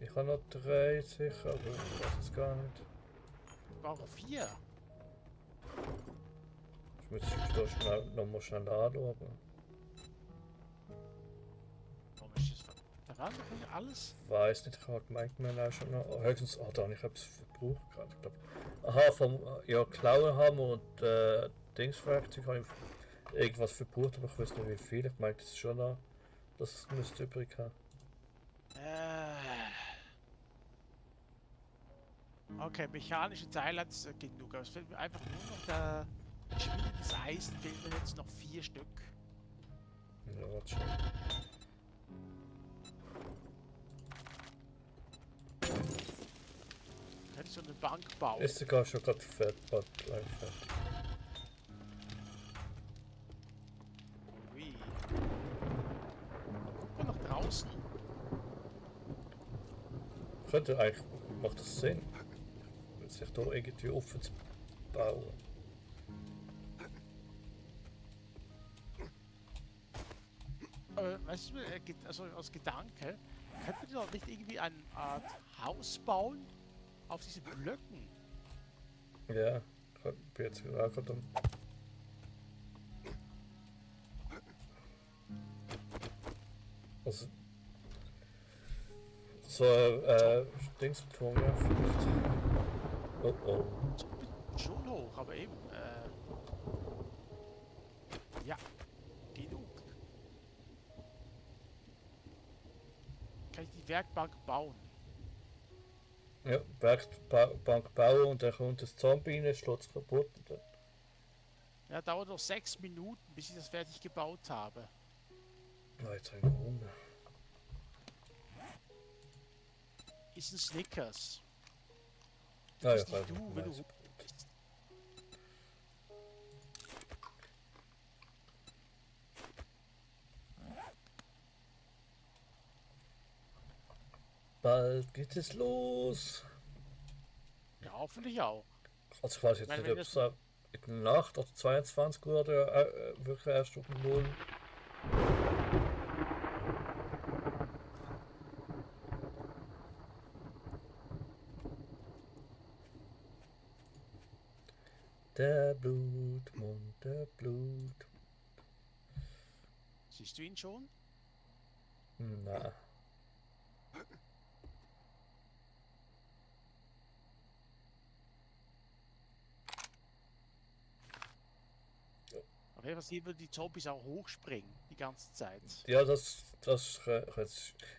[SPEAKER 1] Ich habe noch 3 sicher, aber ich weiß es gar nicht.
[SPEAKER 2] Warum 4?
[SPEAKER 1] Ich muss da schnell, nochmal schnell anschauen.
[SPEAKER 2] Warum ist das? Da waren doch nicht alles.
[SPEAKER 1] Weiß nicht, ich habe gemeint, wir haben auch schon noch. Höchstens, da habe ich etwas verbraucht gerade. Ich glaube. Aha, vom Klauenhammer und Dingswerkzeug habe ich irgendwas verbraucht, aber ich weiß nicht wie viel. Ich meinte, das ist schon noch. Das müsste übrig haben.
[SPEAKER 2] Okay, mechanische Teile hat es genug. Aber es fehlt mir einfach nur noch der geschmiedetes Eisen. Fehlen mir jetzt noch 4 Stück.
[SPEAKER 1] Ja, warte schon.
[SPEAKER 2] Kann ich so eine Bank bauen?
[SPEAKER 1] Ist sogar schon gerade fertig. Fertig.
[SPEAKER 2] Ui. Guck mal nach draußen.
[SPEAKER 1] Könnte eigentlich, macht das Sinn, sich da irgendwie offen zu bauen.
[SPEAKER 2] Weißt du, also als Gedanke, könnten wir doch nicht irgendwie eine Art Haus bauen auf diese Blöcken?
[SPEAKER 1] Ja, ich bin jetzt auch gerade am. Also. So, Dingsturm, ja, vielleicht. Oh oh.
[SPEAKER 2] Schon hoch, aber eben, ja, genug. Kann ich die Werkbank bauen?
[SPEAKER 1] Ja, Werkbank bauen und dann kommt das Zombie rein, schlägt es kaputt. Und dann.
[SPEAKER 2] Ja, dauert noch 6 Minuten, bis ich das fertig gebaut habe.
[SPEAKER 1] Oh, jetzt habe ich noch Hunger.
[SPEAKER 2] Ist ein Snickers.
[SPEAKER 1] Ah, ja,
[SPEAKER 2] Bist
[SPEAKER 1] weiß
[SPEAKER 2] nicht
[SPEAKER 1] ich,
[SPEAKER 2] du, wenn
[SPEAKER 1] weiß
[SPEAKER 2] du...
[SPEAKER 1] ich. Bald geht es los.
[SPEAKER 2] Ja, hoffentlich auch.
[SPEAKER 1] Also ich weiß jetzt
[SPEAKER 2] Weil
[SPEAKER 1] nicht,
[SPEAKER 2] wenn
[SPEAKER 1] ob es in der Nacht oder 22 Uhr oder wirklich erst um 0. Der Blutmond, der Blut.
[SPEAKER 2] Siehst du ihn schon?
[SPEAKER 1] Na.
[SPEAKER 2] Okay, was sehen wir, die Zombies auch hochspringen, die ganze Zeit.
[SPEAKER 1] Ja, das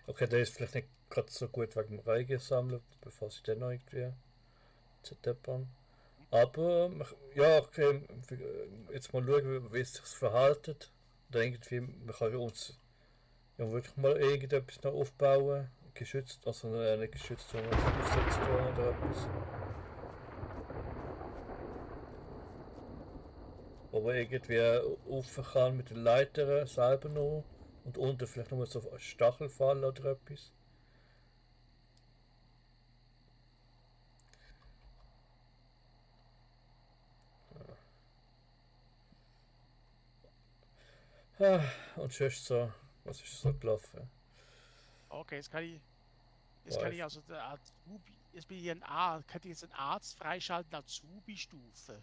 [SPEAKER 1] okay, der ist vielleicht nicht gerade so gut wegen dem Reigen sammeln, bevor sie dann noch irgendwie zerdeppern. Aber, ja, okay, jetzt mal schauen, wie es sich verhaltet. Oder irgendwie, man kann ja uns ja wirklich mal irgendetwas noch aufbauen. Geschützt, also nicht geschützt, sondern aufsetzt oder etwas. Wo man irgendwie rauf kann mit den Leitern selber noch. Und unten vielleicht noch mal so ein Stachelfall oder etwas. Ah, und sonst so, was ist so gelaufen?
[SPEAKER 2] Okay, jetzt kann ich... Jetzt kann ich also der Azubi... Jetzt bin ich ein Arzt. Kann ich jetzt einen Arzt freischalten, Azubi-Stufe?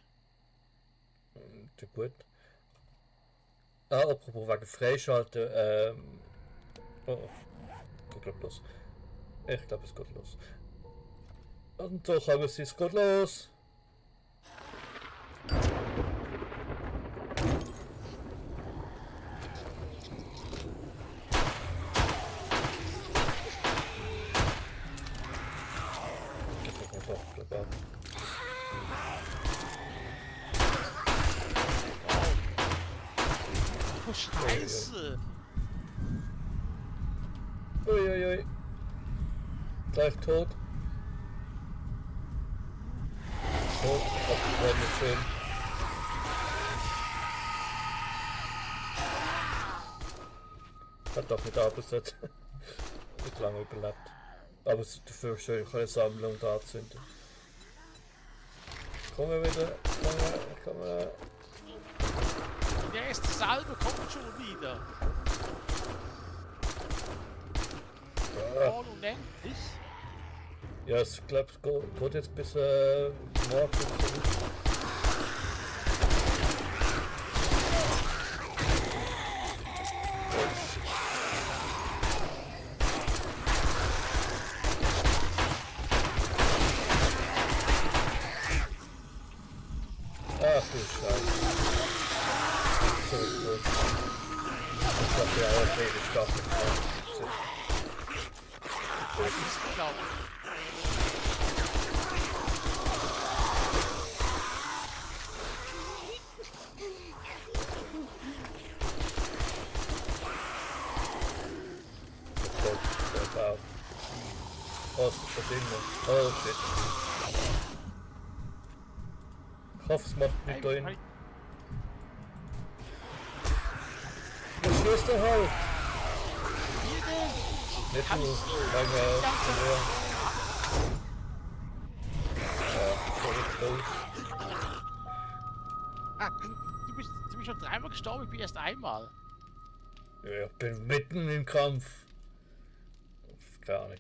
[SPEAKER 1] Ja, gut. Ah, apropos wegen Freischalten, oh, geht glaub los. Ich glaube, es geht los. Und so haben wir es, geht los.
[SPEAKER 2] Oh, Scheiße!
[SPEAKER 1] Uiuiui. Gleich tot. Tot, das wäre nicht schön. Hat doch nicht abgesetzt. Nicht lange überlebt. Aber es ist dafür schön, ich kann eine Sammlung da anzünden. Kommen wir wieder. Kommen wir.
[SPEAKER 2] Der erste Salbe kommt schon wieder.
[SPEAKER 1] Ja.
[SPEAKER 2] Oh, unendlich.
[SPEAKER 1] Ja, ich glaube, es geht jetzt bis morgen. Ach du Scheiße. So gut. Ich hab ja auch jede Staffel.
[SPEAKER 2] Das ist gelaufen.
[SPEAKER 1] Wow. Oh, das Ding. Oh shit. Ich hoffe, es macht nicht da hin. Was schießt er halt? Nicht du, lange
[SPEAKER 2] Du bist schon dreimal gestorben, ich bin erst einmal.
[SPEAKER 1] ja, ich bin mitten im Kampf. Keine Ahnung.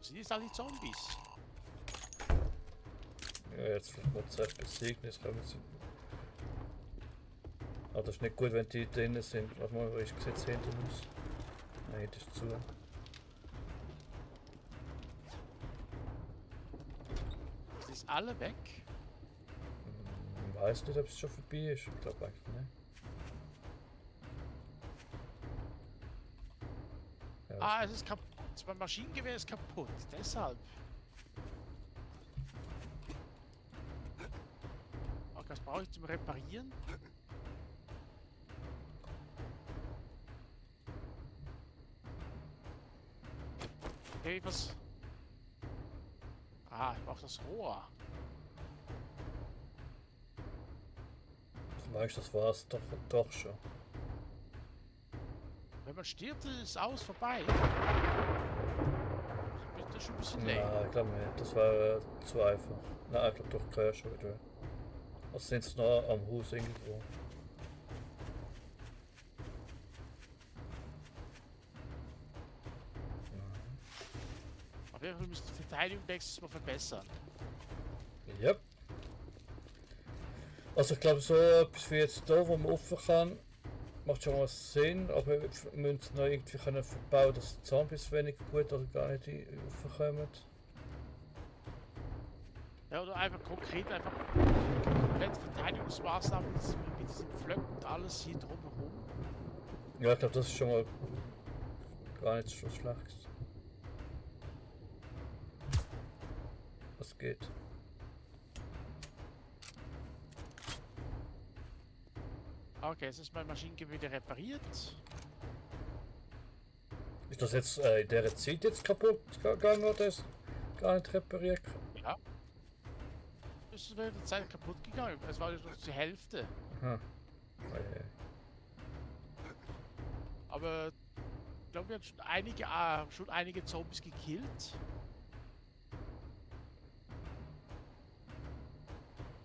[SPEAKER 2] Sind jetzt alle Zombies?
[SPEAKER 1] Ja, jetzt wird es echt besiegen, jetzt kommen sie. Aber das ist nicht gut, wenn die drinnen sind. Warte mal, wo ich gesetzt hinter uns. Nein, das ist zu.
[SPEAKER 2] Sind jetzt alle weg?
[SPEAKER 1] Ich weiß nicht, ob es schon vorbei ist. Ich glaube eigentlich nicht. Ja,
[SPEAKER 2] Ah, es ist kaputt. Mein Maschinengewehr ist kaputt. Deshalb. Okay, was brauche ich zum Reparieren? Okay, was? Ah, ich brauche das Rohr.
[SPEAKER 1] du meinst, das war's doch schon.
[SPEAKER 2] Wenn man stirbt, ist es aus vorbei. Wird das schon ein bisschen lame.
[SPEAKER 1] Nein, ich glaube nicht. Das war zu einfach. Nein, ich glaube doch keiner schon wieder. Also sind sie noch am Haus irgendwo.
[SPEAKER 2] Auf jeden Fall müssen die Verteidigung nächstes Mal verbessern.
[SPEAKER 1] Yep. Also ich glaube so etwas wie jetzt da, wo man offen kann, macht schon mal Sinn, aber wir müssen es noch irgendwie können verbauen, dass die Zombies weniger gut oder gar nicht raufkommen.
[SPEAKER 2] Ja, oder einfach konkret einfach komplette Verteidigungsmaßnahmen mit diesem Pflöcken und alles hier drumherum.
[SPEAKER 1] Ja, ich glaube das ist schon mal gar nicht so schlecht. Was geht?
[SPEAKER 2] Okay, jetzt ist mein Maschinengewehr wieder repariert.
[SPEAKER 1] Ist das jetzt in der Zeit jetzt kaputt gegangen oder ist gar nicht repariert?
[SPEAKER 2] Ja. Es ist während der Zeit kaputt gegangen. Es war nur zur Hälfte.
[SPEAKER 1] Aha.
[SPEAKER 2] Aber ich glaube, wir haben schon einige Zombies gekillt.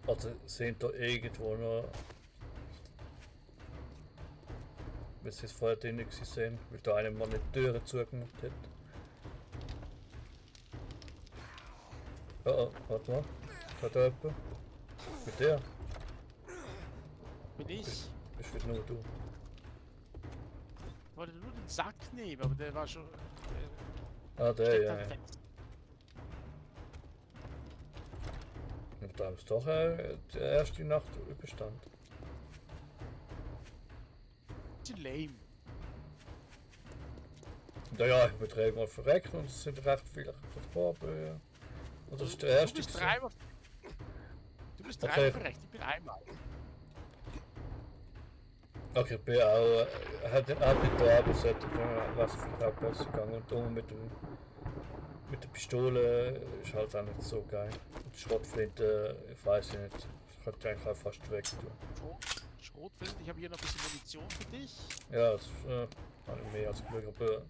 [SPEAKER 1] Also sind da irgendwo noch. Weil sie jetzt vorher drin sind, weil da einer mal die Türen zugemacht hat. Oh, warte mal. Hat da jemand? Mit der?
[SPEAKER 2] Bin ich.
[SPEAKER 1] Bist wieder nur du.
[SPEAKER 2] Ich wollte nur den Sack nehmen, aber der war schon.
[SPEAKER 1] Ah, der,
[SPEAKER 2] steht
[SPEAKER 1] ja.
[SPEAKER 2] da
[SPEAKER 1] Ja.
[SPEAKER 2] fest.
[SPEAKER 1] Und da ist doch die erste Nacht überstanden.
[SPEAKER 2] Bisschen lame.
[SPEAKER 1] Naja, ich beträge mal verreckt und es sind recht viele gestorben. Ja. Und das ist der erste.
[SPEAKER 2] Du bist
[SPEAKER 1] gewesen.
[SPEAKER 2] dreimal. Du bist
[SPEAKER 1] Okay.
[SPEAKER 2] dreimal verreckt, ich bin einmal.
[SPEAKER 1] Okay, ich bin auch. Hat nicht da, aber es hat was viel auch besser gegangen. Und da mit der Pistole ist halt auch nicht so geil. Und die Schrotflinte, ich weiß nicht. Ich könnte eigentlich auch fast weg tun.
[SPEAKER 2] Schrotflinte, ich habe hier noch ein bisschen Munition für dich.
[SPEAKER 1] Ja, das habe ich mehr als Glück, aber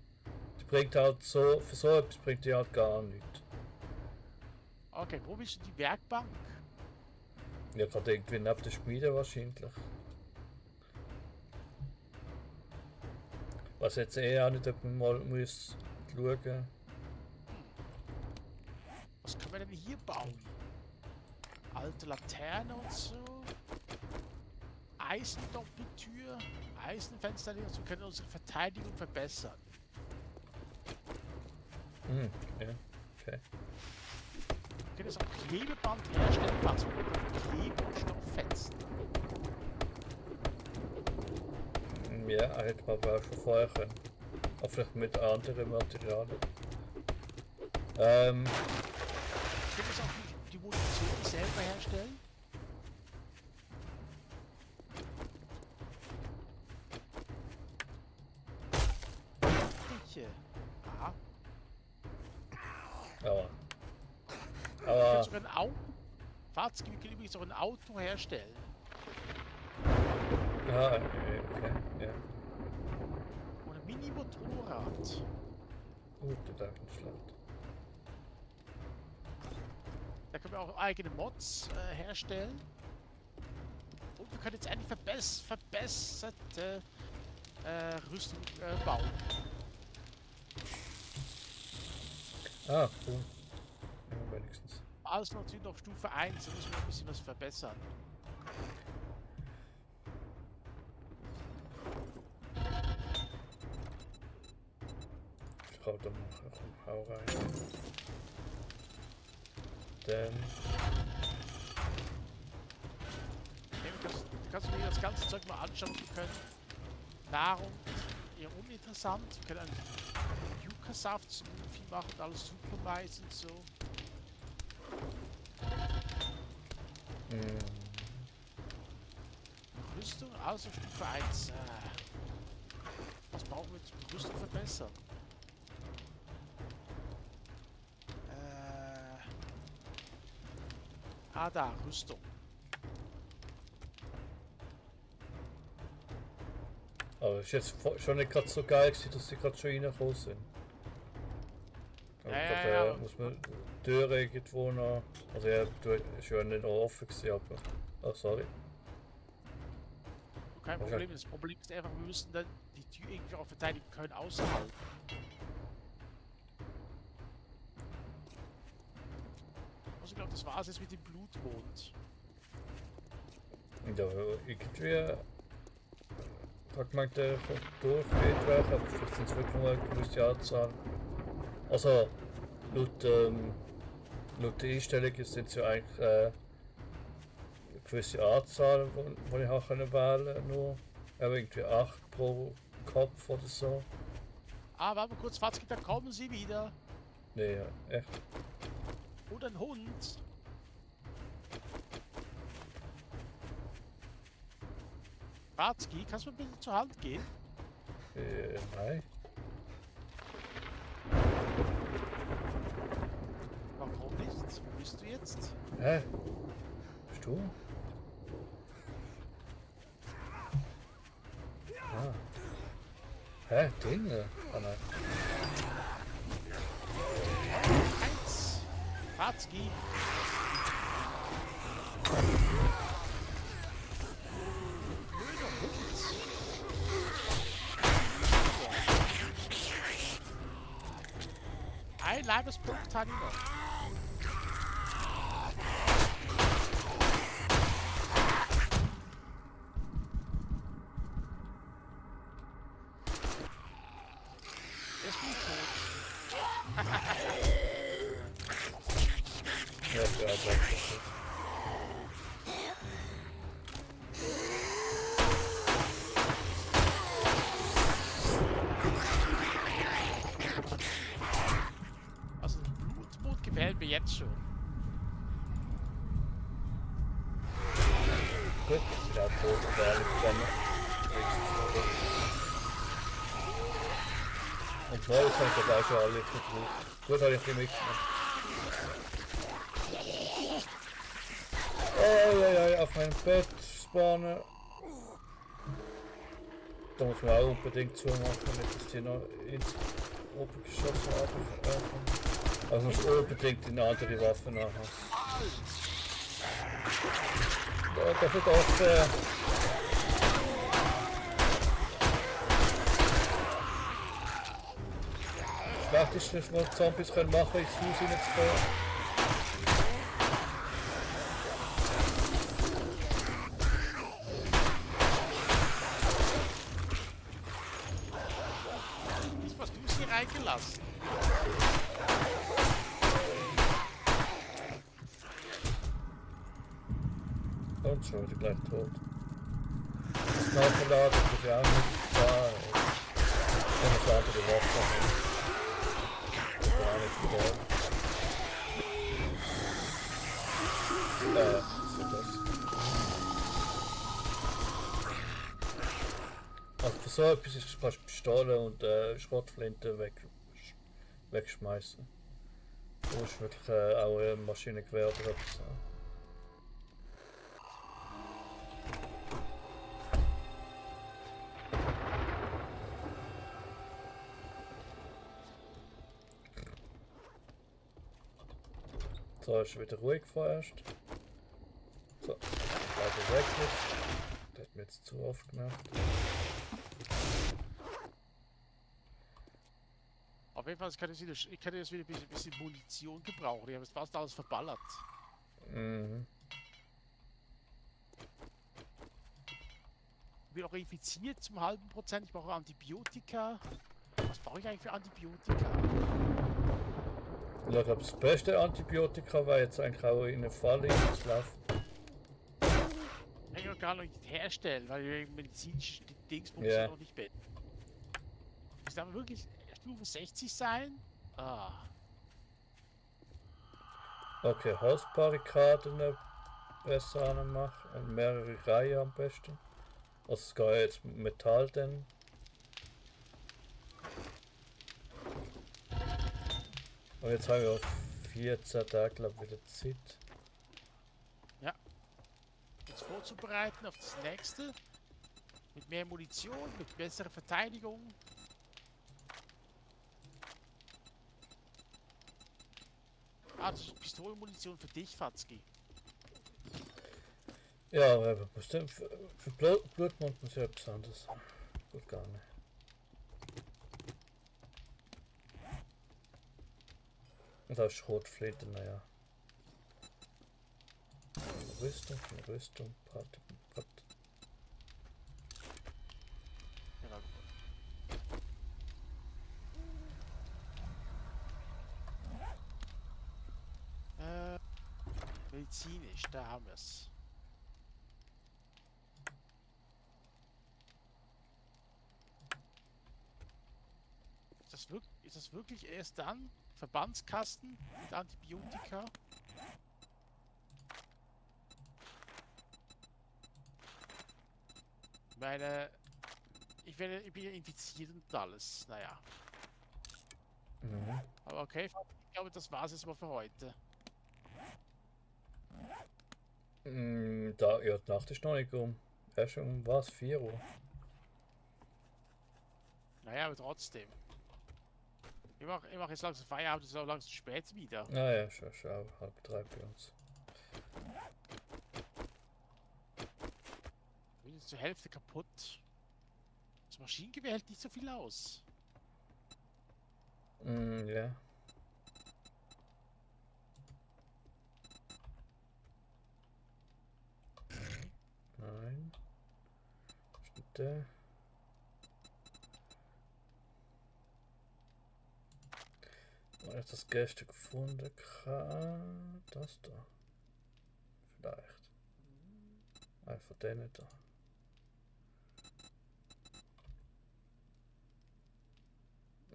[SPEAKER 1] die bringt halt so, für so etwas bringt die halt gar nichts.
[SPEAKER 2] Okay, wo bist du die Werkbank?
[SPEAKER 1] Ja, gerade irgendwie neben der Schmiede wahrscheinlich. Was jetzt auch nicht, ob man mal muss schauen.
[SPEAKER 2] Was können wir denn hier bauen? Alte Laterne und so. Eisendoppeltür. Eisenfenster. Also wir können unsere Verteidigung verbessern.
[SPEAKER 1] Ja, okay.
[SPEAKER 2] Wir können jetzt auch Klebeband herstellen, falls wir Klebe- und Stofffenster.
[SPEAKER 1] Ja, hätte man aber auch schon vorher können. Aber vielleicht mit anderen Materialien.
[SPEAKER 2] Wir können jetzt auch die Munition selber herstellen. Aha.
[SPEAKER 1] Aber.
[SPEAKER 2] Wir können sogar ein Auto. Fahrzeuge, wir können übrigens auch ein Auto herstellen.
[SPEAKER 1] Okay, ja.
[SPEAKER 2] Und ein Mini-Motorrad.
[SPEAKER 1] Gut, Gedankenschlacht.
[SPEAKER 2] Da können wir auch eigene Mods herstellen. Und wir können jetzt eine verbesserte Rüstung bauen.
[SPEAKER 1] Ah, cool. Ja, wenigstens.
[SPEAKER 2] Alles natürlich auf Stufe 1, da müssen wir ein bisschen was verbessern.
[SPEAKER 1] Ich glaube, da machen wir Hau rein. Dann.
[SPEAKER 2] Kannst du mir das ganze Zeug mal anschauen können? Nahrung ist eher uninteressant. Wir können einen Yucca-Saft zum Smoothie machen und alles Supermais und so. Rüstung, alles auf Stufe 1. Was brauchen wir zum Rüstung verbessern? Da, Rüstung.
[SPEAKER 1] Aber es ist jetzt schon nicht gerade so geil gewesen, dass sie gerade schon reingekommen sind.
[SPEAKER 2] Ja.
[SPEAKER 1] Muss man die Tür irgendwo noch. Also ja, die Tür ist ja nicht noch offen gewesen, aber. Oh, sorry.
[SPEAKER 2] Kein Problem. Das Problem ist einfach, wir müssen dann die Tür irgendwie auch verteidigen können außerhalb. Also ich glaube, das war es jetzt mit dem Blutmond.
[SPEAKER 1] Ja, irgendwie. Da gemeint, der kommt durchgeht werden, aber vielleicht sind es wirklich nur eine gewisse Anzahl. Also, laut der Einstellungen sind es ja eigentlich eine gewisse Anzahl, die ich auch wählen konnte. Nur irgendwie 8 pro Kopf oder so.
[SPEAKER 2] Ah, warte mal kurz, Fatzki, da kommen sie wieder.
[SPEAKER 1] Nee, ja, echt.
[SPEAKER 2] Und ein Hund. Fatzki, kannst du mir bitte zur Hand gehen?
[SPEAKER 1] Nein.
[SPEAKER 2] Warum nicht? Wo bist du jetzt?
[SPEAKER 1] Hä? Bist du? Ah. Hä? Den? Ah nein.
[SPEAKER 2] 1. Fatzki. Ein Leibespunkt hat ihn noch. Er ist gut tot.
[SPEAKER 1] Ja, okay.
[SPEAKER 2] Also Blutmond gefällt mir jetzt schon.
[SPEAKER 1] Gut, wieder tot, da liegt dann. Und Neues habe ich dabei schon alle gebraucht. Gut, habe ich die mitgenommen. Oh, auf meinem Bett spawnen. Da muss man auch unbedingt zumachen, damit das die noch ins Obergeschoss haben. Also muss unbedingt eine andere Waffe nachher. Da wird auch Schlechteste, was Zombies können machen, ins Haus hineinzugehen.
[SPEAKER 2] Wieso hast du es hier reingelassen?
[SPEAKER 1] Und schon wieder gleich tot. Das Nachverladen ist ja auch nicht da. Und das andere Wasser haben. Gar nicht verloren. So das. Also für so etwas ist, kannst du Pistolen und Schrotflinte wegschmeißen. Du musst wirklich auch ein Maschinengewehr oder etwas haben. So, ist wieder ruhig vorerst. So, beide weg jetzt. Das hat mir jetzt zu oft gemacht.
[SPEAKER 2] Auf jeden Fall kann ich jetzt wieder ein bisschen Munition gebrauchen. Ich habe jetzt fast alles verballert.
[SPEAKER 1] Mhm.
[SPEAKER 2] Ich bin auch infiziert zum halben Prozent. Ich brauche Antibiotika. Was brauche ich eigentlich für Antibiotika?
[SPEAKER 1] Ich glaube, das beste Antibiotika wäre jetzt eigentlich auch in eine Falle zu laufen.
[SPEAKER 2] Ich kann gar nicht herstellen, weil ich medizinische Dingsbums
[SPEAKER 1] Ja.
[SPEAKER 2] noch nicht bin. Muss aber wirklich Stufe 60 sein? Ah.
[SPEAKER 1] Okay, Holzbarrikaden besser anmachen und mehrere Reihen am besten. Also es geht jetzt mit Metall dann. Und jetzt haben wir auch 14 Tage glaub, wieder Zeit.
[SPEAKER 2] Uns vorzubereiten auf das nächste. Mit mehr Munition, mit besserer Verteidigung. Ah, das ist Pistolenmunition für dich, Fatzki.
[SPEAKER 1] Ja, aber muss denn für Blutmond muss ja etwas anderes. Gut gar nicht. Und auch Schrotflinte, naja. Rüstung, Part.
[SPEAKER 2] Ja, medizinisch, da haben wir es. Ist das wirklich erst dann? Verbandskasten mit Antibiotika? Ich meine, ich bin ja infiziert und alles. Naja.
[SPEAKER 1] Mhm.
[SPEAKER 2] Aber okay, ich glaube, das war's jetzt mal für heute.
[SPEAKER 1] Da, ja, die Nacht ist noch nicht um. Erst um was? 4 Uhr?
[SPEAKER 2] Naja, aber trotzdem. Ich mach jetzt langsam Feierabend, es ist auch langsam spät wieder.
[SPEAKER 1] Naja, schon 2:30 bei uns.
[SPEAKER 2] Ich bin jetzt zur Hälfte kaputt. Das Maschinengewehr hält nicht so viel aus.
[SPEAKER 1] Ja. Nein. Bitte. Ich habe das gestern gefunden. Das da. Vielleicht. Einer von denen da.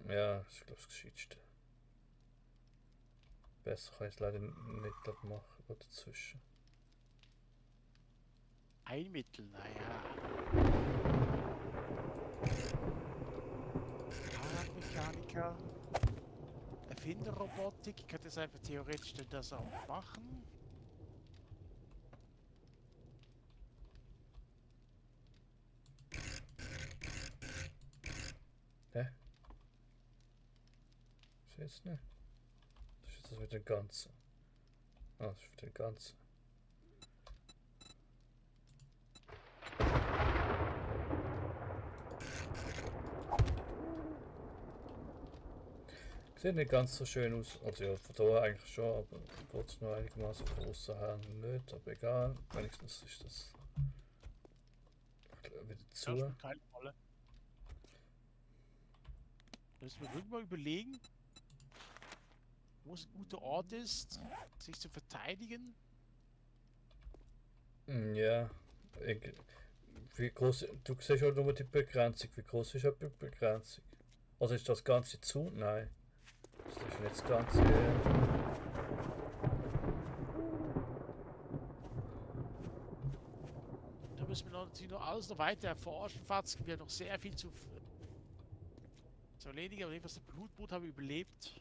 [SPEAKER 1] Ja, das ist glaube ich das Gescheitste. Besser kann ich es leider nicht glaub, machen. Oder dazwischen.
[SPEAKER 2] Ein Mittel, naja. Fahrradmechaniker. Erfinderrobotik. Ich könnte es einfach theoretisch denn das auch machen.
[SPEAKER 1] Hä? Ist jetzt nicht? Das ist jetzt wieder ein Ganze. Ah, das ist wieder ein Ganze. Sieht nicht ganz so schön aus. Also ja, von da eigentlich schon, aber trotzdem noch einigermaßen von außen her nicht. Aber egal, wenigstens ist das wieder
[SPEAKER 2] Ja,
[SPEAKER 1] zu.
[SPEAKER 2] spielt keine Rolle. Da müssen wir wirklich mal überlegen, wo es ein guter Ort ist, sich zu verteidigen.
[SPEAKER 1] Ja, ich, wie groß, du siehst ja nur die Begrenzung. Wie groß ist die Begrenzung? Also ist das Ganze zu? Nein. Das ist nicht das Ganze.
[SPEAKER 2] Da müssen wir natürlich noch alles noch weiter erforschen. Es gibt ja noch sehr viel zu erledigen. Aber jedenfalls das Blutboot haben wir überlebt.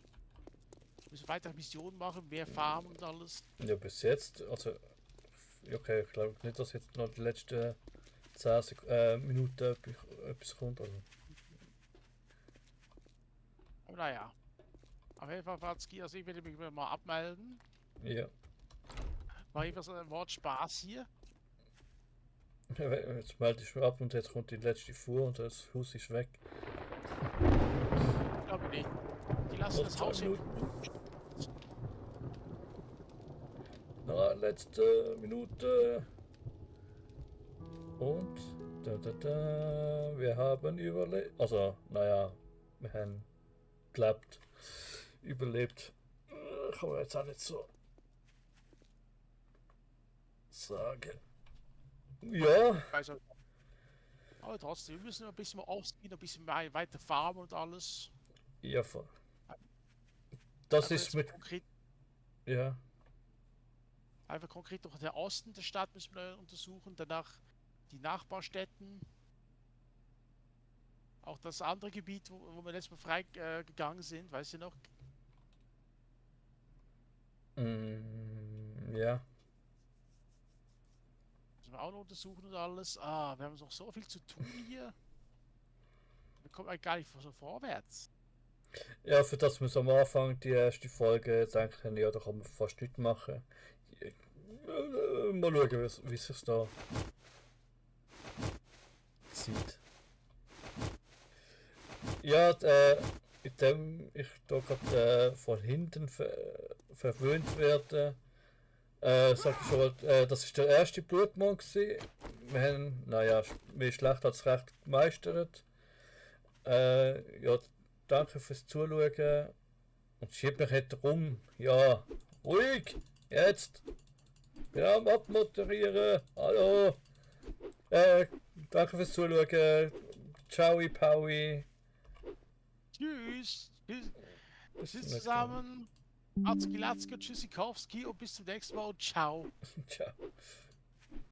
[SPEAKER 2] Wir müssen weitere Missionen machen, mehr Farmen und alles.
[SPEAKER 1] Ja, bis jetzt, also. Okay, ich glaube nicht, dass jetzt noch die letzten 10 Minuten etwas kommt. Also.
[SPEAKER 2] Aber naja. Auf jeden Fall, Fatski, also ich werde mich mal abmelden.
[SPEAKER 1] Ja.
[SPEAKER 2] War jedenfalls ein Wort Spaß hier.
[SPEAKER 1] Jetzt melde ich mich ab und jetzt kommt die letzte Fuhr und das Haus ist weg.
[SPEAKER 2] Ich glaube nicht. Die lassen das Haus hier.
[SPEAKER 1] Na, letzte Minute. Und wir haben überlebt. Also, naja, wir haben geklappt. Überlebt. Kann man jetzt auch nicht so sagen. Ja.
[SPEAKER 2] Also, aber trotzdem, wir müssen ein bisschen mal aufziehen, ein bisschen weiter farmen und alles.
[SPEAKER 1] Ja, voll. Das
[SPEAKER 2] Aber
[SPEAKER 1] ist
[SPEAKER 2] jetzt
[SPEAKER 1] mit.
[SPEAKER 2] konkret,
[SPEAKER 1] Ja.
[SPEAKER 2] einfach konkret noch der Osten der Stadt müssen wir untersuchen, danach die Nachbarstädten. Auch das andere Gebiet, wo wir letztes Mal frei gegangen sind, weißt du noch?
[SPEAKER 1] Ja.
[SPEAKER 2] Müssen wir auch noch untersuchen und alles. Ah, wir haben noch so viel zu tun hier. Wir kommen eigentlich gar nicht so vorwärts.
[SPEAKER 1] Ja, für das wir so am Anfang die erste Folge denken, ja, da kann man fast nichts machen. Mal schauen, wie es sich da zieht. Ja, indem ich da gerade von hinten verwöhnt werde, sag ich schon mal, das ist der erste Blutmond gewesen. Wir haben, naja, mehr schlecht als recht gemeistert. Ja, danke fürs Zuschauen und schieb mich nicht rum. Ja, ruhig, jetzt. Wir am Abmoderieren. Hallo. Danke fürs Zuschauen. Ciao, Paui.
[SPEAKER 2] Tschüss. Tschüss,
[SPEAKER 1] Bis zum
[SPEAKER 2] tschüss
[SPEAKER 1] nächsten Mal.
[SPEAKER 2] zusammen. Atzki Latzki, Tschüssikowski und bis zum nächsten Mal und ciao.
[SPEAKER 1] Ciao.